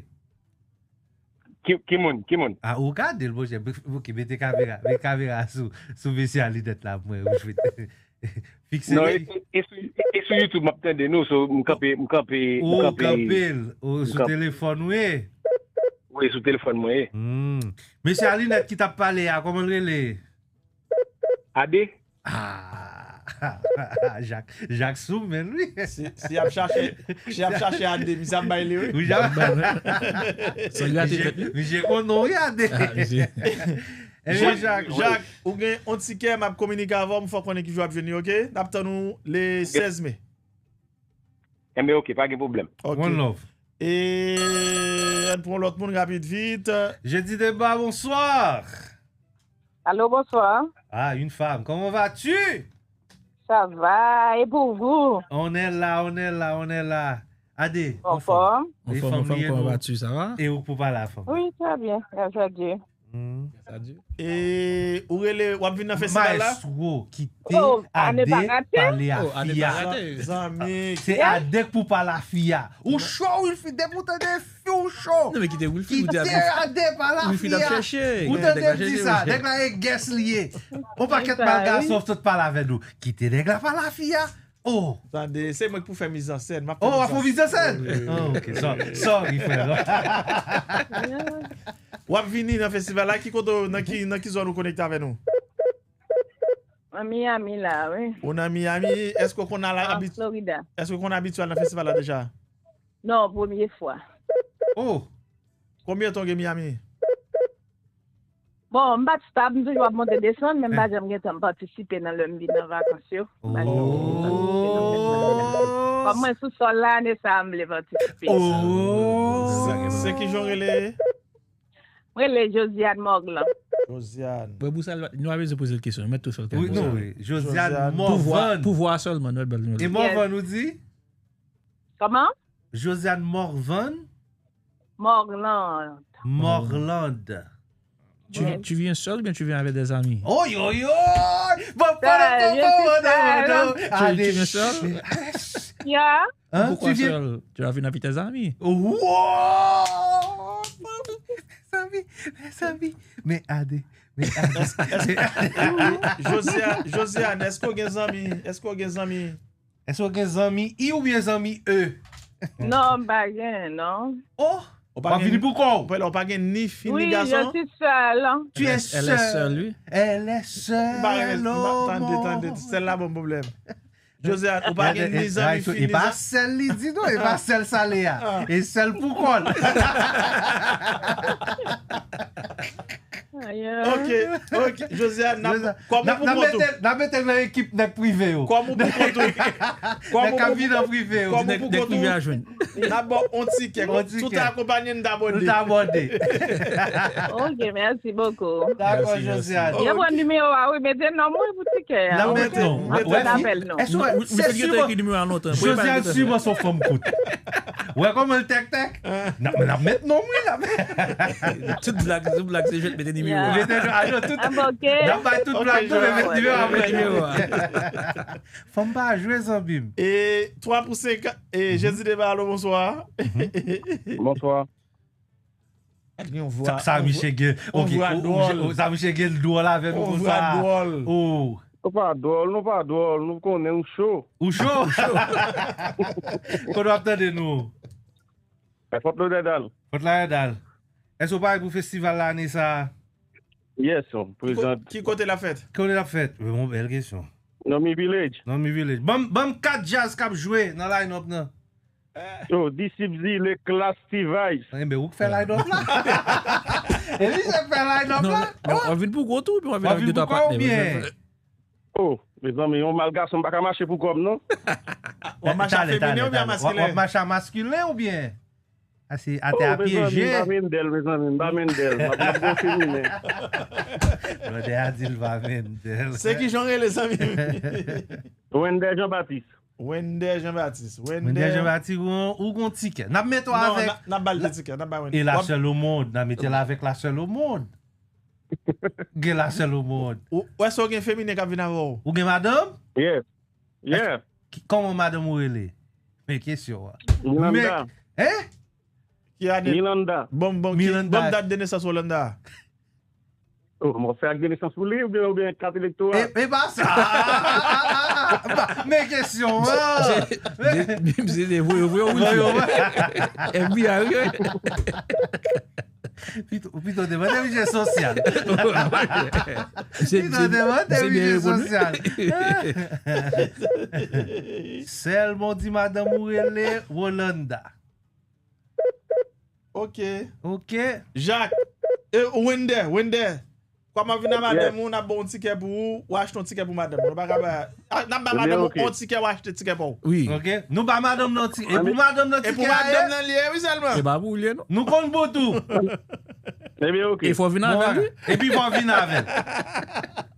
Ki, ki moun? Ki moun? Ah, ou gade l, monchè. Ok, mete kamera, mete kamera sou, sou mesye a linèt la pou mwen. Ou jwe. Fikse non, li. E, e, e sou, e sou YouTube, m ap tande nou, so, m kanpe, m kanpe, m Ou kanpe, kanpe l, ou m sou kanpe. Telefòn ou ye? Wi, sou telefòn mwen ye. Hmm. Mesye a linèt ki t ap pale a, kòman l rele? Ade. Ah! Jak, Jak sou men, wi. Si, si y ap chache, si y ap chache Ade, misye ap bay li, wi. Wi, Jak. Sa l gate tèt li. Misye konn non, wi, Ade. Ah, misye. Ebyen, Jak, Jak, ou gen yon tikè, m ap kominike avè w, m fè w konnen ki jou w ap jwenn li, ok? N ap tann ou le sèz me. Enben, ok, pa gen pwoblèm. Ok. One love. E ann pran lòt moun rapid vit. Jedi Deba, bonsoir. Allô, bonsoir. Ah, une femme. Comment vas-tu? Ça va, et pour vous? On est là, on est là, on est là. Ade, en forme. En forme, en forme, comment vas-tu, ça va? E ou pou pale a fanm? Oui, très bien, grâce à Dieu. Hmm. Sa di. E ou rele, w ap vin nan festival la? Maestro kite Ade pale a fi a. Zanmi. Se Ade k pou pale a fi a. Ou cho, Wilfrid, depi w tande fi ou cho. Non, men kite Wilfrid, ou di Ade pale a fi a. Ou tande m di sa, nèg la e guest li ye. On pakèt mal gason sot pale avè nou. Kite nèg la pale a fi a. Oh! Tande, se mwen ki pou fè mizansèn. M ap fè mizansèn. Oh, w ap fè mizansèn? Oh, ok. Sorry, frè. W ap vini nan festival la, ki kote, nan ki, nan ki zòn ou konekte avè nou? An Miami la, wi. Ou nan Miami, èske w konn al abit-, Florida. Èske w konn abitye al nan festival la deja? Non, premye fwa. Oh! Konbyen tan w gen Miami? Bon, m pa t stab, m toujou ap monte desann, men m pa janm gen tan m patisipe nan lè m vin nan vakans yo. M pa janm gen tan m patisipe nan fèt la. Kòm mwen sou sòl la, ane sa a, m vle patisipe. Se, se ki jan w rele? M rele Josiane Morglan. Josiane. Bon, pou sa, nou pa bezwen poze l kesyon, mèt tou sòl. Wi, non, wi. Josiane Morvan. Pouvwa, pouvwa sèlman, nou bèl nou. E Morvan, ou di? Kòman? Josiane Morvan? Morland. Morland. Tu, tu viens seul ou bien tu viens avec des amis? Oy, oy, oy! Bon, bon, bon, bon, bon, bon, bon. Tu, tu viens seul? Yeah. Hein? Pourquoi seul? Tu vas venir avec tes amis. Wow! Mes amis, mes amis. Men Ade, men Ade. Josiane, Josiane, èske w gen zanmi? Èske w gen zanmi? Èske w gen zanmi I oubyen zanmi E? Non, m pa gen, non. Oh! Ou pa vini pou kò w? Ou pa gen ni fi ni gason? Oui, je suis seule. Tu es seule. Elle est seule, oui. Elle est seule au monde. Tande, tande, sèl la ban m pwoblèm. Josiane, ou pa gen ni zanmi fi ni zanmi. E pa sèl li di non, e pa sèl sa li a. E sèl pou kò l. Ok, ok, Josiane, n ap, kòm ou pou kont ou. N ap mete l nan ekip nèg prive yo. Kòm ou pou kont ou. Nèg k ap vin an prive yo. Kòm ou pou kont ou. N ap ba w yon tikè. Si w ta akonpanye n, n ta abòne. Nou ta abòne. Ok, merci beaucoup. Dakò, Josiane. Yo pran nimewo a, wi, mete non m wi pou tikè a. N ap met non. N ap met non. Èske w wè, se siman. Josiane siman se yon fanm kout. Ou wè kòman l tèktèk? N ap, n ap met non m wi, n ap. Tout blag, tout blag, se jwèt mete nimewo a. Mete non, a non, tout. N ap bay tout blag nou, men met nimewo a, met nimewo a. Fanm pa jwe, zanmi m. E twa pou senk, e Jezi Deba, alo, bonswa. Bonswa. Sa misye gen, ok, sa misye gen dwòl avè nou konsa. Oh. Nou pa dwòl, nou pa dwòl, nou konnen ou cho. Ou cho? Kote w ap tande nou? Fòt Lodèdal. Fòt Lodèdal. Èske w pare pou festival la ane sa a? Yes, prezan. Ki kote l ap fèt? Ki kote l ap fèt? Yon bèl kesyon. Nan Mi Village. Nan Mi Village. Ban m, ban m kat djaz k ap jwe nan line-up nan. Oh, Disip Zile, Klass, T-Vice. Enben, ou k fè line-up la. E li se k fè line-up la. Non, w ap vin pou kont ou, epi w ap vin avèk de twa patnè. Oh, mezanmi, yon mal gason m pa ka mache pou kò m non. W ap mache a feminen oubyen a maskilen? W ap mache a maskilen oubyen? A se atè a pyeje. M pa Mendel, mezanmi, m pa Mendel. M ap, m ap gon feminen. Blòdè a di l pa Mendel. Se ki jan w rele, zanmi m? Wendel Jean Baptiste. Wendel Jean Baptiste. Wendel Jean Baptiste, ou gon tikè. N ap mete w avèk. Non, n ap ba l de tikè, n ap ba Wendel. E la sèl o mond, n ap mete l avèk la sèl o mond. Gen la sèl o mond. Ou, ou èske w gen feminen k ap vin avè w? Ou gen madanm? Yeah. Yeah. Kòman madanm ou rele? Men kesyon an. Yolanda. Hein? Ki ane? Miranda. Bon, bon, ki, Miranda. Bon dat de nesans Rolanda. Oh, mwen fè ak de nesans pou li oubyen, oubyen kat elektoral? E, e pa sa. Men kesyon an. Se, se, se, se voye, voye, voye. F B I, wi. Pito, pito te mande misye sosyal. Pito te mande misye sosyal. Sèlman w di madanm ou rele Rolanda. Ok. Ok. Jacques, e, Wender, Wender. Kòm w ap vin a madanm ou, n ap ba w yon tikè pou ou, w achte yon tikè pou madanm ou. Nou pa ka ba, a, n ap ba madanm ou yon tikè, w achte tikè pa w. Wi. Ok. Nou ba madanm nan ti, e pou madanm nan tikè a ye? E pou madanm nan li ye, wi, sèlman. E pa pou li ye, non. Nou konn bout ou. Ebyen, ok. E fò w vin avè l, wi. Epi fò w vin avè l.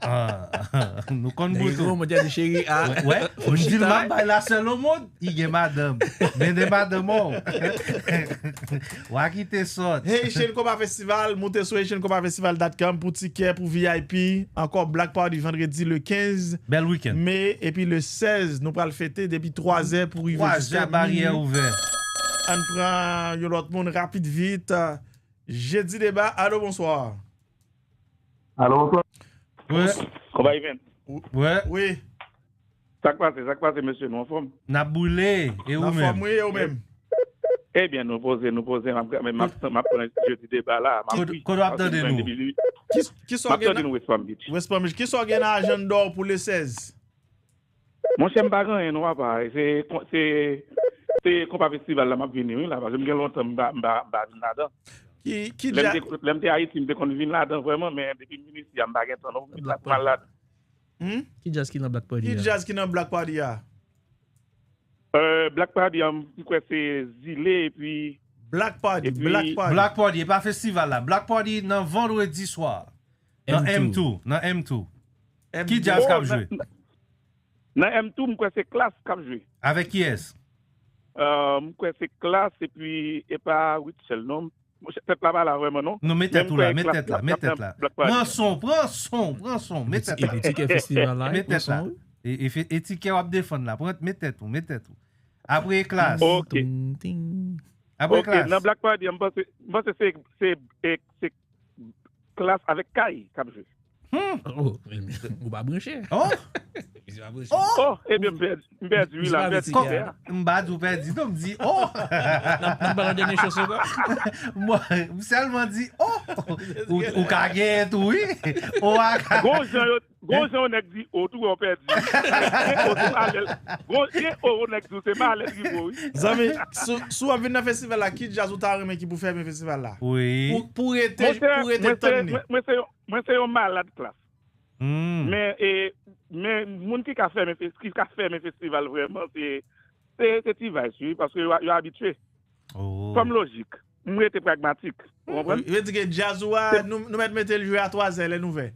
Ah, nou konn bout ou. Mwen di cheri, a. Wè, m di l m ap bay la sèl o mond. Li gen madanm. Men de madanm, oh. W a kite sòt. Haitian Compas Festival, moute sou haitian compas festival dot com pou tikè, pou V I P. Ankò Block Party vandredi le kenz me, epi le sèz, nou pral fete depi twa zè pou rive jiska minui. Twa zè, baryè ouvè. Ann pran yon lòt moun rapid vit. Jedi deba, alo, bonswa. Alo, bonswa. Wi. Konpayi Vent. Wi. Wi. Sa k pase, sa k pase, mesye, nou anfòm? N ap boule, e ou menm? Anfòm, wi, e ou menm? Ebyen, nou poze, nou poze, m ap, m ap, m ap pran jedi deba la, m ap ri. Kote w ap tande nou? Ki, ki sa w gen nan West Palm Beach. West Palm Beach. Ki sa w gen nan ajanda w pou le sèz? Monchè, m pa gen anyen, non, papa. Se, se, se konpa festival la m ap vini, wi, la, paske m gen lontan m pa, m pa, m pa vin ladan. Ki, ki djaz? Lè m te, lè m te Ayiti, m te konn vin ladan vrèman, men depi m vin isi a, m pa gen tan, non, pou m vin la, pou m al ladan. Hmm? Ki djaz ki nan Black Party a? Ki djaz ki nan Black Party a? Euh, Black Party a, m kwè se Zile epi Black Party, epi Black Party. Black Party, e pa festival la. Black Party nan vandredi swa. Nan M two. M two, nan M two. Ki djaz k ap jwe? Oh, nan, nan M two, m kwè se Klass k ap jwe. Avèk kiyès? Euh, m kwè se Klass epi e pa Rutshelle, non. Monchè, tèt la pa la vrèman, non. Non, men tèt ou la, men tèt la, men tèt la. Pran son, pran son, pran son, men tèt la. Epi tikè festival la, men tèt la. E, e, e tikè w ap defann la, pran, men tèt ou, men tèt ou. Apre Klass. Ok. Apre Klass. Ok, nan Black Party, m panse, m panse se, se, e, se Klass avèk Kay k ap jwe. Hmm. Oh, ou pa branche. Oh. Misye pa branche. Oh, ebyen, m pèdi, m pèdi, wi, la, m pèdi. M pa di w pèdi, non, m di, oh. N ap, n ap ba nou dènye chans ankò. Mwen, m sèlman di, oh. Ou, ou ka genyen tou, wi. Oh, a ka. Gon jan yo, gon jan yon nèg di, oh, tou, ou pèdi. Gen oh, tou, alè. Gon, gen oh, yon nèg di, se malè ki bo, wi. Zanmi, si, si w ap vin nan festival la, ki djaz ou ta renmen ki pou fèmen festival la? Wi. Pou, pou rete, pou rete tann li. Mwen, mwen se yon, mwen se yon malad Klass. Hmm. Men, e, men moun ki ka fèmen fes-, ki ka fèmen festival vrèman, se, se, se T-Vice, wi, paske yo, yo abitye. Oh. Kòm lojik, m rete pragmatik. Ou konprann? Yo di ke djaz ou a, nou, nou mèt mete l jwe a twa zè lè n ouvè.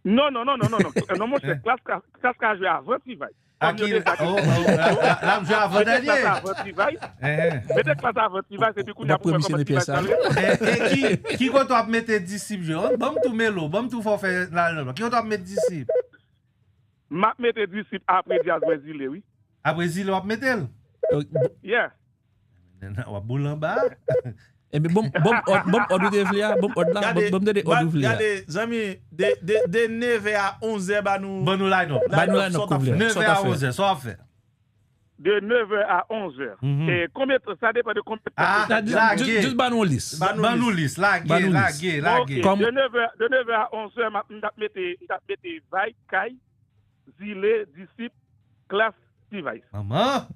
Non, non, non, non, non, non. Non, monchè, Klass ka, Klass ka jwe avan T-Vice. Kòm yo deja gen, oh, oh, la, la, la, m jwe avan dènye. Mete Klass avan T-Vice. Mete Klass avan T-Vice, epi kounye a pou wè kòman T-Vice pral jwe. E, e ki, ki kote w ap mete Disip jwe? Ban m tou Melo, ban m tou fò fè la, la, la. Ki kote w ap mete Disip? M ap mete Disip apre djaz Wèzile, wi. Apre Zile w ap mete l? Yeah. W ap boule anba. Ebyen, bon, bon, òd, bon, òd ou te vle a, bon, òd la, bon, bon, tande òd ou vle a. Gade, zanmi, de, de, de nevè a onzè, ba nou, ba nou line up. Ba nou line up, sa w ap fè. Nevè a onzè, sa w ap fè. De nevè a onzè. Mhm. E konbyen tan, sa depann de konbyen tan. Ah, lage. Jis, jis ba nou lis. Ba nou lis, lage, lage, lage. Ok, de nevè, de nevè a onzè, m ap, m t ap mete, m t ap mete Vibe, Kay, Zile, Disip, Klass, T-Vice. Manman!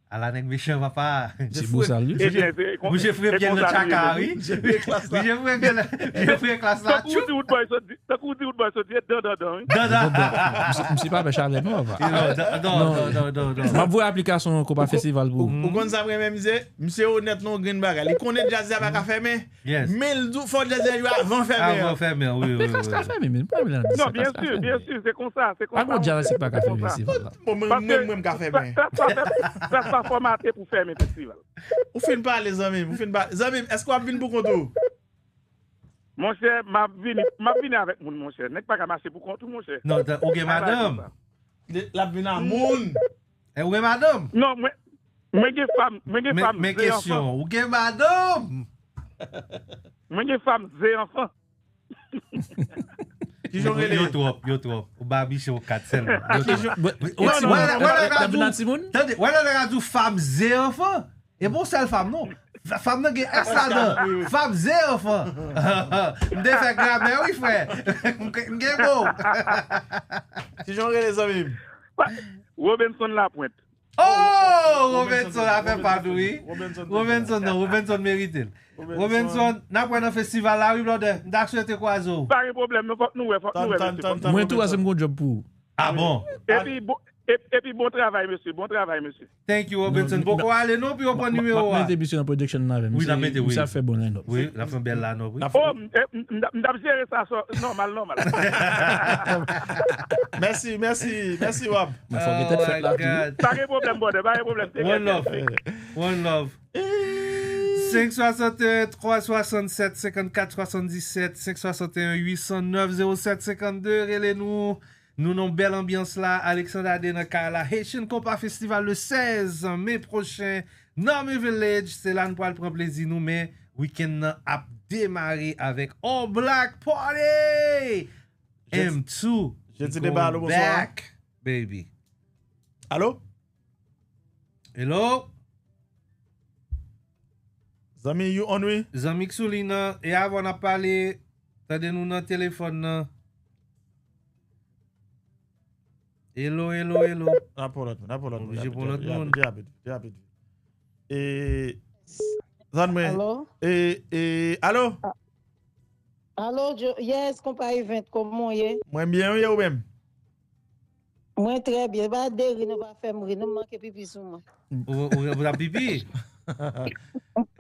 Ala nèg mechan, papa. Se bosal, wi. Ebyen, se kon, misye fre pye l nan tchaka, wi. Misye fre pye l, misye fre Klass la. Tankou w di Roodboy sot di, tankou w di Roodboy sot di, dan, dan, dan, wi. Dan, dan. Misye, misye pa fè chalè, non, papa. Non, non, non, non, non. M ap voye aplikasyon konpa festival pou ou. Ou konn sa m renmen misye? Misye onèt nan yon grenn bagay. Li konnen djaz la pa ka fèmen. Yes. Men l di w fò djaz la jwe avan fèmen an. Avan fèmen an, wi, wi, wi. Men Klass ka fèmen, men pa vin nan di sa. Non, byen si, byen si, se konsa, se konsa. Pa gon djaz ki pa ka fèmen festival la. Bon, mwen, mwen, mwen, m ka fèmen. Klass pa fè, Klass pa fòmate pou fèmen festival. Ou fin pale, zanmi m, ou fin pale. Zanmi m, èske w ap vin pou kont ou? Monchè, m ap vini, m ap vini avèk moun, monchè. Nèg pa ka mache pou kont ou, monchè. Non, ou gen madanm. L ap vin a moun. E ou gen madanm? Non, mwen, Mwen gen fanm, mwen gen fanm, men kesyon, ou gen madanm? Mwen gen fanm, ze anfan. Kijan w rele? Yo twòp, yo twòp. Ou ba miche yon kat sèlman. Yo twòp. Tande, wè lè nèg la di w fanm ze anfan. E pa yon sèl fanm non. Fanm nan gen S ladan. Fanm ze anfan. M te fè gramè wi frè. M gen mo. Kijan w rele zanmi m? Robinson Lapwent. Oh! Robinson afè pa nou wi. Robinson non, Robinson merite l. Robinson, n ap wè nan festival la wi blòdè. M ta swete kwaze w. Pa gen pwoblèm non, fòk nou wè, fòk nou wè mesye, fòk nou wè. Mwen tou paske m gon djòb pou ou. Ah bon? Epi bon, epi bon travay mesye, bon travay mesye. Thank you Robinson. Poko ale non, pou yo pran nimewo a. Mete misye nan production nan avè m. Wi, n ap mete wi. Misye ap fè bon line up. Wi, n ap fè bèl line up wi. Oh, m t ap jere sa nòmal nòmal. Mèsi, mèsi, mèsi Rob. Mwen fò gen tèt fèt la tou. Pa gen pwoblèm brother, pa gen pwoblèm. One love. One love. cinq soixante et un trois soixante-sept cinquante-quatre soixante-dix-sept, cinq soixante et un huit cent neuf zéro sept cinquante-deux, rele nou. Nou nan bèl anbyans la, Alexandre Ade nan kay la. Haitian Compas Festival le seize mai prochain nan Army Village. Se la nou pral pran plezi nou, men wikenn nan ap demare avèk All Black Party! M two, jeti de balo, bonswa. Baby. Alo? Hello? Zanmi, you on wi? Zanmi k sou liy nan, e avan n ap pale, tande nou nan telefòn nan. Hello, hello, hello. N ap pran lòt moun, n ap pran lòt moun. Oblije pran lòt moun. Rapid, rapid, rapid. E, zanmi mwen. Alo? E, e, alo? Alo, yes, konpa Event, kòman w ye? Mwen byen, wi, e ou menm? Mwen trè byen. Pa de ri, non, pa fè m ri, non, m manke pipi sou mwen. Ou, ou, ou t ap pipi?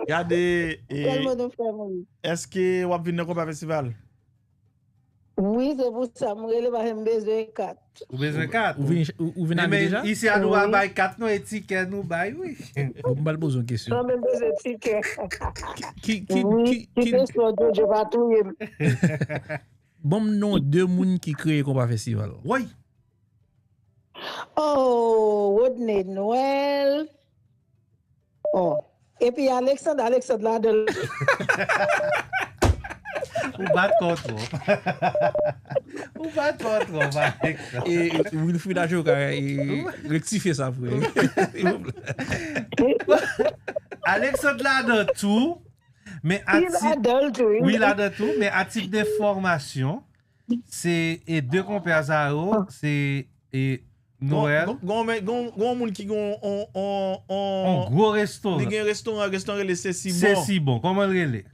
Gade, e, tèlman nou fè m ri. Èske w ap vin nan Konpa Festival? Wi, se pou sa m rele, paske m bezwen kat. Ou bezwen kat? Ou vin, ou, ou vin ale deja? Isi a nou pa bay kat, non, e tikè nou bay, wi. Bon, m pral poze yon kesyon. Non, men m bezwen tikè. Ki, ki, ki, ki, ki kesyon, Jojo, pa touye m. Ban m non de moun ki kreye Konpa Festival. Woy! Oh, Rodney Noël. Oh. Epi Alexandre, Alexandre ladan l. Ou bat kò w twòp. Ou bat kò w twòp, Alexandre. E Wilfrid Ajoka, e rektifye sa pou mwen. Alexandre ladan tou. Men a tit, wi, ladan tou, men a tit de fòmasyon, se, e de konpè sa yo, se, e Noël. Gon, gon, gon, gon moun ki gon on, on, on, on gwo restoran. Li gen restoran, restoran rele Se Si Bon. Se Si Bon, kòman l rele?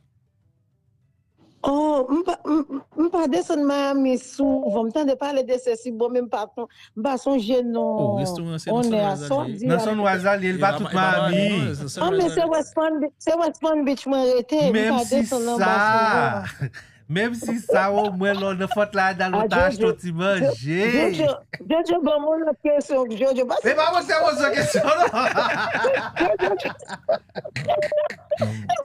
Oh, m pa, m, m pa desann Miami souvan. M tande pale de Se Si Bon, men m pa kon, m pa sonje non. Oh, restoran se nan Sunrise Valley. Nan Sunrise Valley, li pa tout Miami. Ah, men se West Palm Beach, se West Palm Beach mwen rete. M pa desann anba souvan. Menm si sa, omwen lè w nan Fort Lauderdale, ou ta achte yon ti manje. Jojo, Jojo, ban m yon lòt kesyon, Jojo. E pa mwen te poze yon kesyon, non.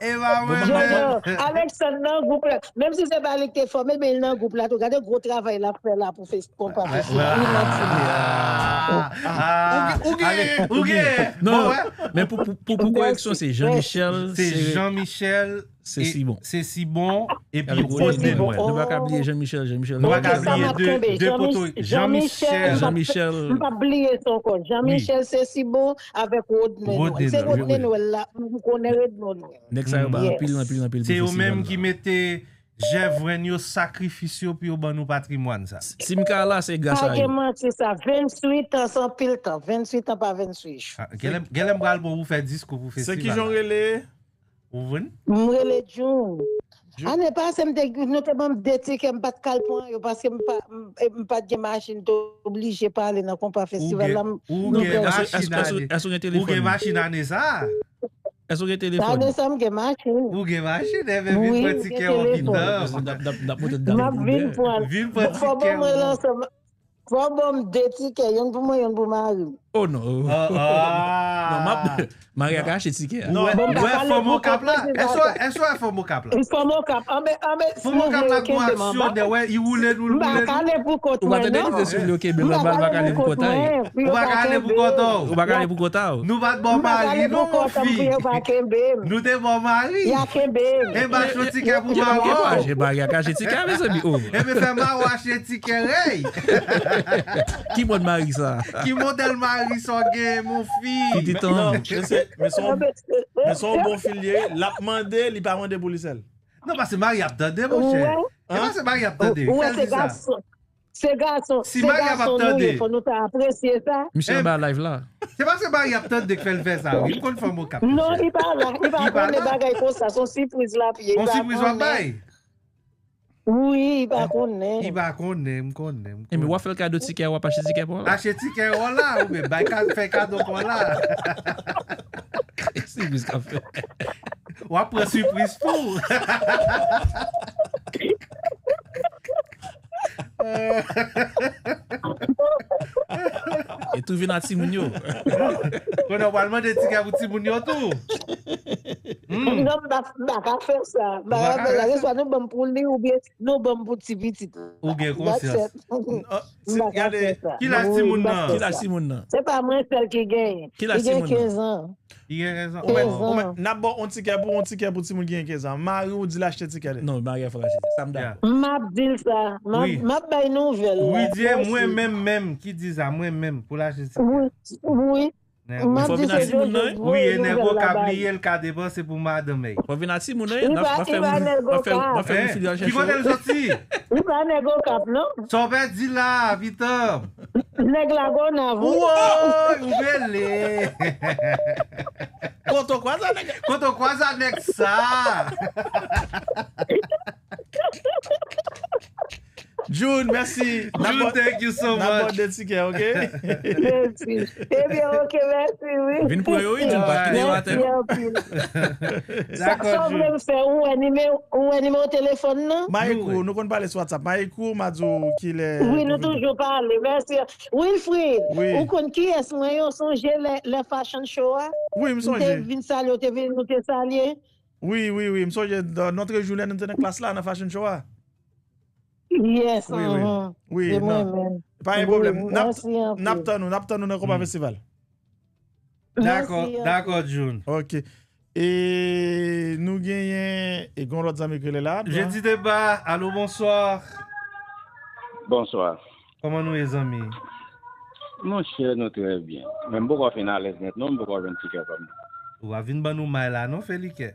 E pa mwen menm. Alexandre nan gwoup la. Menm si se pa li ki te fòme l, men li nan gwoup la tou. Gade gwo travay l ap fè la pou fè Konpa Festival. Li manti. Ou gen, ou gen. Non, men pou, pou, pou, pou koreksyon, se Jean Michel. Se Jean Michel. Se Si Bon. Se Si Bon, epi Rodney Noël. Nou pa ka bliye Jean Michel, Jean Michel. Nou pa ka bliye de, de poto, Jean Michel. Jean Michel. M p ap bliye sa ankò. Jean Michel, Se Si Bon avèk Rodney Noël. Se Rodney Noël la, m konnen Rodney Noël. Nèg sa yo ba anpil, anpil, anpil pou festival la. Se yo menm ki mete jèvrenn yo, sakrifis yo pou yo ban nou patrimwàn sa. Si m ka la, se gras a yo. Pa gen manti sa, venntuit an, se anpil tan. Venntuit an pa venntuit jou. Genlè, genlè m pral bon pou fè diskou pou festival la. Se kijan w rele? Ou vin? M rele June. Ane pase, m te, nou te ban m de tikè, m pa t ka al pran yo paske m pa, m, m pa t gen machin, m te oblije pa ale nan Konpa Festival la. Ou gen machin ane. Ou gen machin ane sa? Èske w gen telefòn? Ane sa, m gen machin. Ou gen machin, enben vin pran tikè w vin nan. M ap vin pran. Vin pran tikè w. Fò ban m de tikè, youn pou mwen, youn pou mari m. Oh non. Ah, ah. Non, m ap Maria ka achte tikè a. Ou wè, Bon, m ou pa wè pale fanm pou Okap la? kont Èske w- èske w wè fanm Okap la? Fanm Okap, anben, anben, si Fanm nou Okap vle la yo gwo kenbe m anba. Aksyonnen, wè, i woule nou, M pa woule nou. kale pou kont Ou pa mwen, tande non. li te sou yo kenbe l M pa anba, l pa kale kale pou pou kont kont a. Mwen, pou Ou yo pa pa kale pou kenbe kont m. ou. Ou pa kale pou kont a ou. Nou pa t ba w M pa mari, kale pou non, kont mwen, pou fi. yo pa kenbe m. Nou te ba w mari. Y a kenbe m. E ba cho tikè pou Yo, ba yo, w. achte Maria ka achte tikè a, mezanmi. Oh. E men fè ma w achte tikè, hey! Ki mòd mari sa? Ki modèl mari sa w gen, mon fi? Pitit Non, an. men se men se yon men se yon bon fi l ye, l ap mande, li pa mande pou li sèl. Non, paske mari ap tande, monchè. Wè. E paske mari ap tande. Ou wè Fè l se di sa. Gason. Se gason, Si se Maria pa gason nou ye, tande. Fò nou ta apresye sa. Misye anba live la. Se paske mari ap tande k fè l fè sa, wi. M konn fanm Okap. Non, li pa la, li pa Li pa konnen la. Bagay konsa, se yon sipriz l ap ye. On sipriz w ap bay? Wi, li pa konnen. Li pa konnen, m konnen, m E men konnen. w ap fè l kado tikè a, w ap achte tikè pou la. Achte tikè w la, ou byen bay ka- fè kado pou la. Sipriz k ap fè. W ap pran sipriz tou. E tou vin a timoun yo. Konnen w pral mande tikè pou timoun yo tou. Non, m pa m pa ka fè sa. M pa ka fè sa. Se swa nou ban m pou li oubyen nou ban m pou ti pitit. Ou gen konsyans. Oh, M pa ka gade, fè sa. Ki laj Wi, timoun m pa nan? fè Ki laj sa. Timoun nan? Se pa mwen sèl ki genyen. Ki laj Li gen timoun nan? kenz an. Li gen rezon. Ou mèt, Kenz ou an. mèt, n ap ba w yon tikè pou yon tikè pou timoun ki gen kenz an. Mari w di l achte tikè li. Non, Maria fò l achte. Sa m dakò. M ap di l sa. M ap Wi. m ap bay nouvèl la. Wi, di e Mèsi. Mwen menm menm ki di sa, mwen menm pou l achte tikè. Wi, wi. Nèg M Fò ap di vin a se timoun nan, Jojo wi. voye Wi, e nèg nouvèl la Okap ba li li. ye, l ka depanse pou madanm, ey. Fò vin a timoun nan, Li n ap pa- n ap fè li pa moun- nèg n ap fè- n ap fè moun Eh, file al ki kote l chèche. Soti? Li pa nèg Okap, non? Sa w pèdi la, Vitan? Nèg Lagonav, wi. Woy, ou bele. Kote w kwaze nèg. Kote w kwaze nèg sa? June, mèsi. N ap June, ba- thank you so n ap ba w much. De tikè, ok? Mèsi. Ebyen, ok, mèsi, wi. Vin pran yo, wi, June, pa kite yo atè, Mèsi non. Anpil. Sa Dakò, sa w vle June. M fè, ou wè nimewo, ou wè nimewo telefòn nan? M a Nou, ekri w, nou konn pale sou WhatsApp. M a ekri w, m a di w kilè. Wi, nou toujou pale. Mèsi. Wilfrid, Wi. Ou konn kiyès mwen yo? Sonje lè, lè fashion show a? Wi, m M te sonje. Vin salye, ou te vin, nou te salye? Wi, wi, wi, m sonje. Nan, nan trezou lè nou te nan klas la, nan fashion show a. Yes, Wi, wi. mhm. Wi, Se mwen non. menm. Pa gen Wi, pwoblèm. N ap mèsi anpil. N ap tann ou, n ap tann ou nan konpa festival. Dakò, Mèsi dakò, anpil. June. Ok. E nou genyen, e gen yon lòt zanmi ki rele la. Jedi deba, alo, bonswa. Bonswa. Kòman nou ye, zanmi? Monchè, nou trè byen. Men m poko fin alèz nèt, non, m poko jwenn tikè pa m. Ou pa vin ban nou may la, non, Felikè.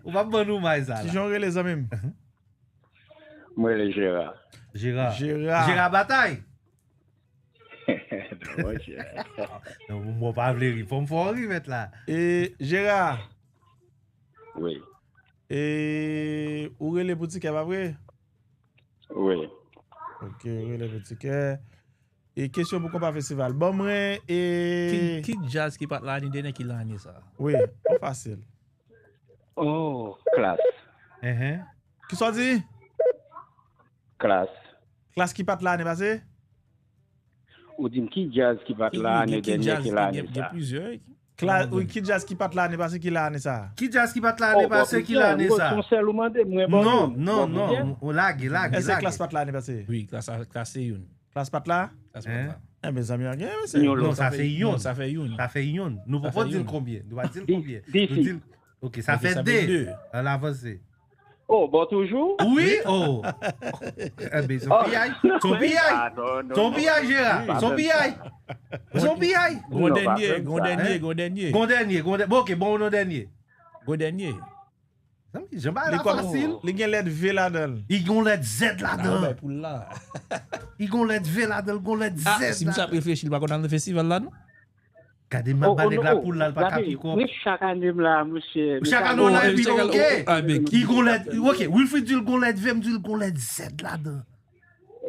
Ou pa ban nou may sa la. Kijan w rele, zanmi m? Mwen rele Jera. Jera. Jera. Jera Batay. Non, monchè. Non, mwen pa vle ri. Fò m fè w ri, mèt la. E, Jera, Wi. e, ou rele pou tikè, pa vre? Wi. Ok, ou rele pou tikè. E kesyon pou konpa festival. Ban mwen, e Ki, ki djaz ki pa t la ane dènye ki la ane sa? Wi, pa fasil. Oh, klas. Enhen. Kisa w di? Klas. Klas ki pa t la ane pase? Ou di m ki djaz ki pa t la ane Ki dènye djaz ki ki la ane gen, gen sa? Plizyè. Kla, wi, ki djaz ki pa t la ane pase ki la ane sa? Ki djaz ki pa t la ane pase ki la ane sa? Yon sèl ou mande mwen, bon, Non, bon, non, bon, non. Lage, lage, Èske klas lage. Pa t la ane pase? Wi, klas la, klas se youn. Klas pa t la? Klas pa t la. Enben, zanmi an gen, mesye. Yon Non, lòt. sa fè youn. Non, sa fè youn. Sa fè youn. Nou Sa poko fè di l youn. Konbyen. Nou pa di l konbyen. Nou Disi. di l. Ok, sa Ok, fè sa fè de. de. Ann avanse. Oh, bon, toujou? Wi, oh. Enben, son piyay. Son piyay. Ah, non, non, Son non. Piyay, Jera. Son piyay. Son piyay. Gon Non, dènye, pa gon sa, dènye, hein? Gon dènye. Gon dènye, gon dènye. Bon, ok, bon, nou dènye. Gon dènye. Zanmi, jan bagay Li la kòm fasil. Li gen lèt V ladan l. Li gon lèt Z Ah, ladan. bay poul la. Li gon lèt V ladan, li gon lèt Z Ah, si misye ap ladan. Reflechi, li pa konn al nan festival la, non? Gade, m ap ba nèg la poul la, l pa ka Gade, pikòp. wi, chak ane m la, mesye. Chak Mesye, ane w la, Oh, epi chak ane, ok. oh, ah, ben, Li gon lèt, ok, Wilfrid di l gon lèt V, m di l gon lèt Z ladan.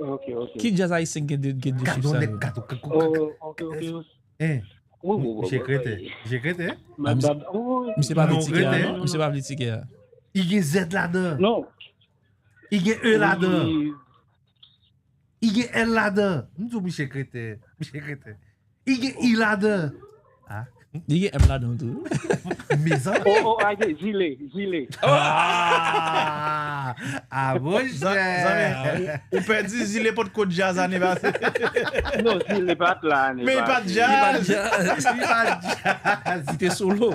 Ok, ok. Ki djaz ayisyen gen de, gen de chif Gade, sa nèg, yo? gade, gade. Oh, ok, ok. Hein. Wi, wi, wi, Misye wi, kreten. wi. Misye kreten. Ma- misye- ma- oh, Misye pa vle Non, tikè a, kreten. Non? Misye pa vle tikè a. Li gen Z ladan. Non. Li gen E ladan. Wi. I gen L ladan. M di w, misye kreten. Misye kreten. I gen I ladan. Ah. Li gen M ladan tou. Mezanmi. Oh, oh, a gen zile, zile. Ah, ah, monchè. Ou pèdi zile pot kot djaz ane pase. Non, zile pa t la ane pase. Men li pa t djaz. Li pa t djaz. Li te solo.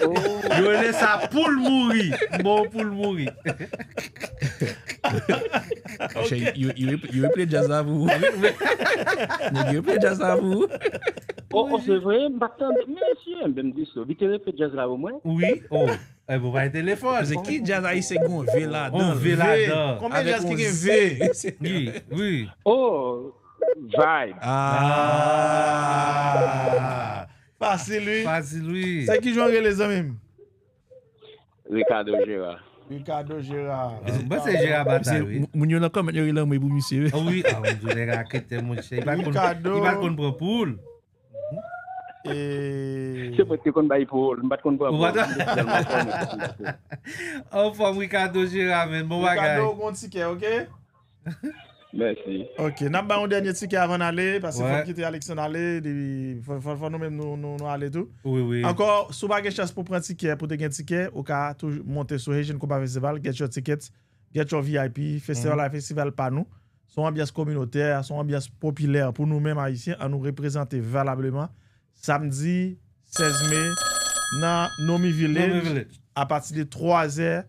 Yo rele sa poul mouri. Bon, poul mouri. Yo reple djaz la pou ou. Nèg yo reple djaz la pou ou. Oh, oh, se vre, m pa t tande. Mesye, m di so, li te reple djaz la pou mwen. Wi, oh. E bon, bay telefòn. Se ki djaz ayisyen ki gen V ladan? On V ladan. Konbyen djaz ki gen V? Wi, wi. Oh, vibe. Ah. Fasil, wi. Fasil, wi. Se ki jan w rele, zanmi m? Ricardo Gérard. Ricardo Gérard. Mwen se Gérard Batay, wi. Moun yo nan kòmant yo rele anmwe pou misye. Wi, a, mwen di nèg a kreten, monchè. Li pa t konn, li pa t konn pran poul. Se mwen ki te konn bay poul, m pa t konn pran poul. Anfòm, Ricardo Gérard, men bon bagay. Ricardo, gon tikè, ok? Mèsi. Ok, n ap bay yon dènye tikè avan n ale, paske fò n kite Alexandre ale, fò nou menm nou ale tou. Wi, wi. Ankò, si w pa gen chans pou pran tikè, pou te gen tikè, ou ka toujou monte sou Haitian Compa Festival, get your tickets, get your V I P, festival la festival pa nou. Se yon anbyans kominotè, se yon anbyans popilè pou nou menm Ayisyen, an nou reprezante valableman. Samdi sèz me, nan Nomi Village, apati de twa zè,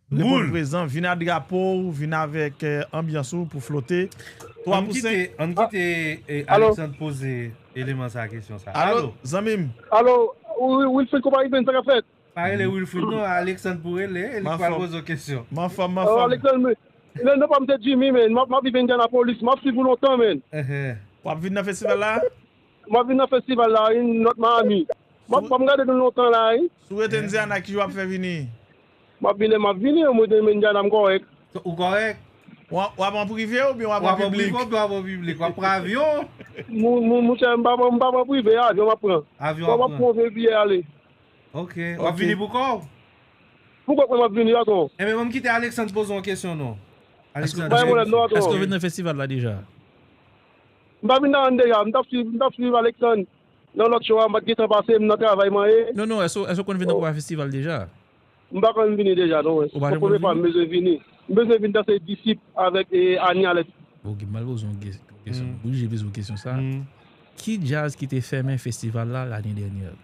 lemonn prezan, vin a drapo w, vin avèk anbyans ou pou flote. Twa pou senk. Ann kite Alexandre poze eleman sa kesyon sa. Alo, zanmi m. Alo, Wilfrid, kòman w ye, sa k ap fèt? Pa rele Wilfrid non, Alexandre pou rele, e li k pral poze w kesyon. M anfòm, m anfòm. Alexandre, non, non, pa m se Jimmy, man. M ap viv Indianapolis, m ap swiv ou lontan, man. W ap vin nan festival la? M ap vin nan festival la, wi, North Miami. M ap, m ap gade nou lontan la, wi. Si w rete Indiana, ki jou w ap fè vini? M ap vini, m ap vini, mwen te Indiana, m kòrèk. Ou kòrèk? W ap an prive oubyen w ap an piblik? W ap an prive oubyen w ap an piblik? W ap pran avyon? Monchè, m p ap pran prive, avyon m ap pran. Avyon w ap pran. M ap pran pye ale. Ok. W ap vini pou kò w? Pou kò mwen m ap vini, patwon. Enben, ban m kite Alexandre poze yon kesyon non. Pa gen pwoblèm non, patwon. Èske w vin nan festival la deja? M pa vin nan deja, m t ap swiv, m t ap swiv Alexandre. Nan lòt cho a, m pa t gentan pase, m nan travay mwen ye. Non, non, èske w konn vin nan Konpa Festival deja? M pa konn vini deja, non. Se premye fwa m bezwen vini. M bezwen vin danse Disip avèk Ania Lès. Ok, m pral poze yon kesyon. M oblije poze w kesyon sa. Ki djaz ki te fèmen festival la lane dènyè?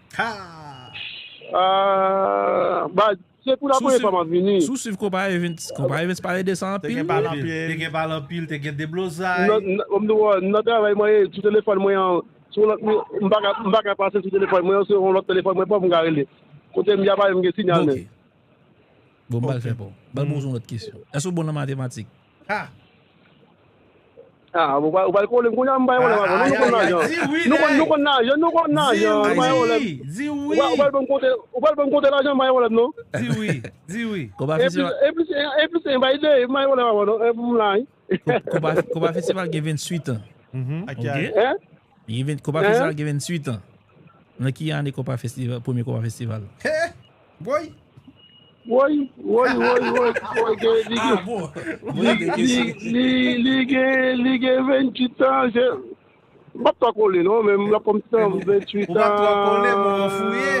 Se pou la premye fwa m ap vini. Si w swiv Konpa Events, Konpa Events pale de sa anpil. Te gen pale anpil, te gen deblozay. M nan travay mwen ye, sou telefòn mwen an, sou lòt, m pa ka pase sou telefòn mwen an, se yon lòt telefòn mwen pran pou m ka rele. Kote m ye a pa menm gen sinyal menm. Bon, m pral fè pa w. M pral poze yon lòt kesyon. Èske w bon nan matematik? Ah, ou pral kole m kounye a, m bay wòlè avè nou, nou konn lajan. Nou konn lajan, nou konn lajan, m bay wòlè. Di wi. Ou pral ban m konte, ou pral ban m konte lajan, m bay wòlè non. Di wi, di wi. Konpa festival. E plis, e plis, e bay de, m bay wòlè avè nou, e pou m la wi. Konpa festival gen ventuit an. Ok. Konpa festival gen ventuit an. Nan ki ane Konpa festival, premye Konpa festival? Woy! Woy, woy, woy, woy, woy, gen, li gen, li, li, li, li gen, li gen ventuit an, je, m p ap twò kole non, men m ap kòm si ventuit an. Ou p ap twò kole, bon, fouye.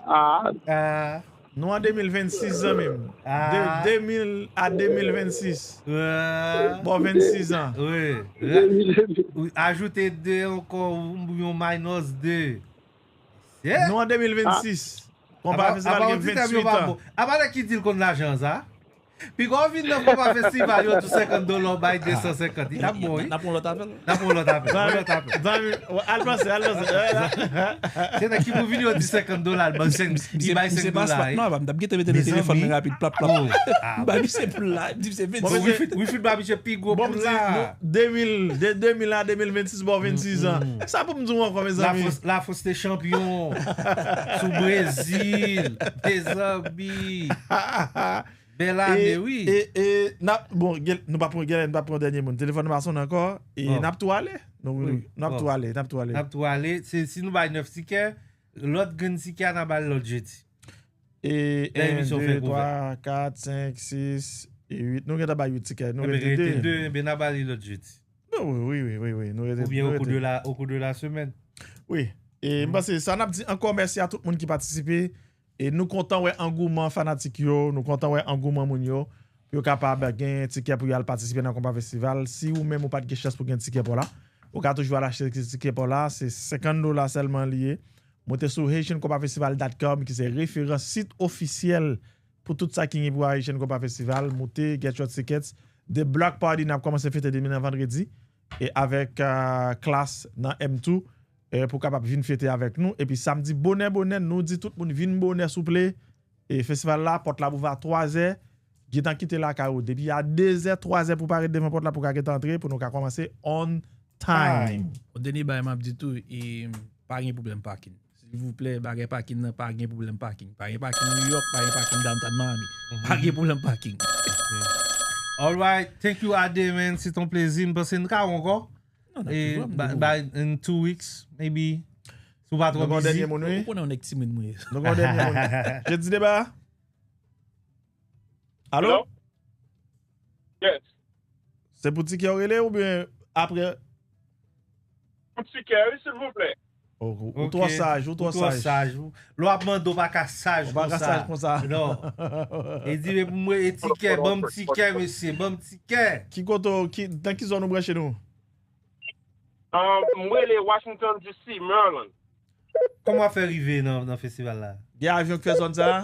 Ah. Nou an de mil vennsis, zanmi m. De, de mil a de mil vennsis. Bò vennsis an. Wi. Ajoute de ankò, yon minus de. Nou an de mil vennsis. Konpa festival gen ventuit an. Apa nèg ki di l konn lajan sa? Piga w vin nan Konpa festival, yo di w senkant dola, w bay de san senkant. Li t ap bon, wi. N ap pran lòt apèl. N ap pran lòt apèl. Al panse, al panse. Se nèg ki pou vini, yo di senkant dola, li bay senk dola. Non, m t ap gentan mete nan telefòn mwen rapid, plap, plap. M bay misye plap, di misye ventuit. Wilfrid ba misye pi gwo pou la. De mil, de de mil a de mil vennsis, bò vennsis an. Sa pou m di w ankò, mezanmi. Lafrans te chanpyon sou Brezil, mezanmi. Bèl ane, wi. E, e, n ap, bon, nou pa pran, genlè nou pa pran dènye moun. Telefòn nan pa sonnen ankò. E n ap tou ale. N ap tou ale, n ap tou ale. N ap tou ale. Si nou bay nèf tikè, lòt grenn tikè a n a ba l lòt jedi. E en, de, twa, kat, senk, sis, E uit, nou gentan bay uit tikè. Nou rete de. Enben, rete de, enben, n a ba li lòt jedi. Non, wi, wi, wi, wi, wi. Nou rete, oubyen nou o kou rete de la, o kou de la semèn. Wi. E m panse sa n ap di ankò mèsi a tout moun ki patisipe. E nou kontan wè angouman fanatik yo, nou kontan wè angouman moun yo, pou yo kapab gen tikè pou yo al patisipe nan Konpa Festival. Si ou menm ou pa t gen chans pou gen tikè pa w la, ou ka toujou al achte tikè pa w la, se senkant dola sèlman li ye. Moute sou Haitian Konpa Festival dot com, ki se referans sit ofisyèl pou tout sa ki gen pou Haitian Konpa Festival. Moute, get your tickets. The Block Party, n ap kòmanse fete demen nan vandredi. E avèk, euh, Klass nan M two, euh, pou kapab vin fete avèk nou. Epi samdi, bonè, bonè, nou di tout moun vin bonè, souple. E festival la, pòt la ap ouvè a twa zè. Gentan kite lakay ou depi a de zè, twa zè pou parèt devan pòt la pou ka gentan antre, pou nou ka kòmanse on time. Yon dènye bagay m ap di tou, e, pa gen pwoblèm pakin. Silvouplè, bagay pakin nan, pa gen pwoblèm pakin. Pa gen pakin New York, pa gen pakin downtown Miami. Pa gen pwoblèm pakin. Alright, thank you, Ade, man. Se ton plezi. M panse n ka wè ankò. Non, n ap toujou wè, m toujou wè. By, in two weeks, maybe. Si w pa twò bizi. Nou gen yon dènye moun, wi. Ou konnen yon nèg timid mwen ye. Nou gen yon dènye moun. Jedi deba? Alo? Hello? Yes. Se pou tikè w rele oubyen apre? Pou tikè, wi, silvouplè. Ou, ou twò saj, ou twò saj. Ou twò saj, ou. Lè w ap mande, w pa ka saj konsa. Ou pa ka saj konsa. Non. E di, e pou mwen, e tikè, ban m tikè, mesye, ban m tikè. Ki kote w, ki, nan ki zòn ou branche nou? Ah, m rele Washington D C, Maryland. Kòman w ap fè rive nan, nan festival la? Gen avyon k fè zòn sa a?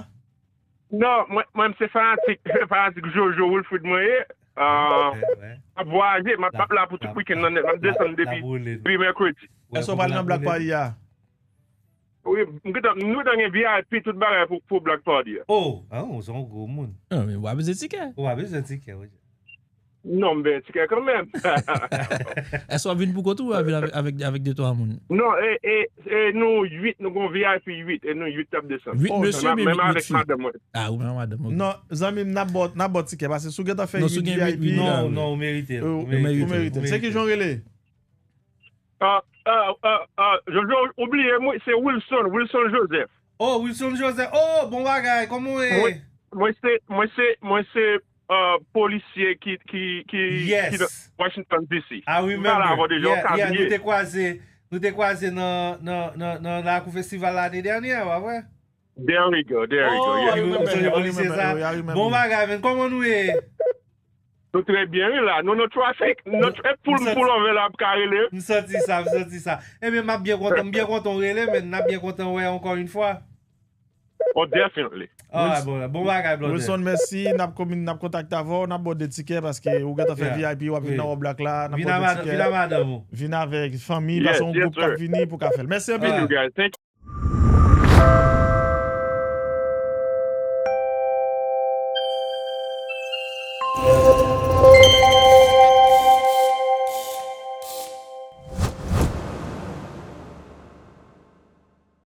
Non, mwen, mwen, m se fanatik, fanatik Jojo Wilfrid mwen ye. Ah, m ap vwayaje, m ap, m ap la pou tout wikenn nan nèt, m ap desann depi, depi mèkredi. Èske w pral nan Black Party a? Wi, m gentan, nou gentan gen V I P tout bagay pou, pou Black Party a. Oh, ah, ou se yon gwo moun. Ah, men w pa bezwen tikè. Ou pa bezwen tikè, wi. Non, m benyen tikè kanmenm. Èske w ap vin pou kont ou, w ap vin avèk, avèk, avèk de twa moun? Non, e, e, e nou uit, nou gon V I P uit, e nou uit t ap desann. Uit mesye, men menm avèk madanm mwen. Ah, ou menm madanm, ok. Non, zanmi m, n ap ba w, n ap ba w tikè, paske si w gentan fè uit V I P. Non, non, ou merite l, ou merite l. Se ki jan w rele? Ah, ah, ah, ah, Jojo, ou bliye m, wi, se Wilson, Wilson Joseph. Oh, Wilson Joseph. Oh, bon bagay, kòman w ye? Mwen, mwen se, mwen se, mwen se, ah, polisye ki, ki, ki, ki nan Washington D C. I remember. M pale avè w deja, ou ka bliye. Yeah, yeah, nou te kwaze, nou te kwaze nan, nan, nan, nan lakou festival lane dènyè, pa vre? There we go, there we go, yeah. Oh, I remember, I remember, I remember. Bon bagay, men kòman nou ye? Nou trè byen, wi, la. Nou nan trafik. Nou, e poul, m poul anvè la ap ka rele. M santi sa, m santi sa. Ebyen, m ap byen kontan, m byen kontan w rele, men n ap byen kontan wè ankò yon fwa. Oh, definitely. Ah, bon, bon bagay, brother. Wilson, mèsi. N ap komin-, n ap kontakte avè w, n ap ba w de tikè paske ou gentan fè V I P, w ap vin nan All Black la, n ap ba w de tikè. Vin a madanm ou. Vin avèk fanmi, paske yon gwoup k ap vini pou ka fè l. Mèsi anpil. Thank you, guys. Thank you.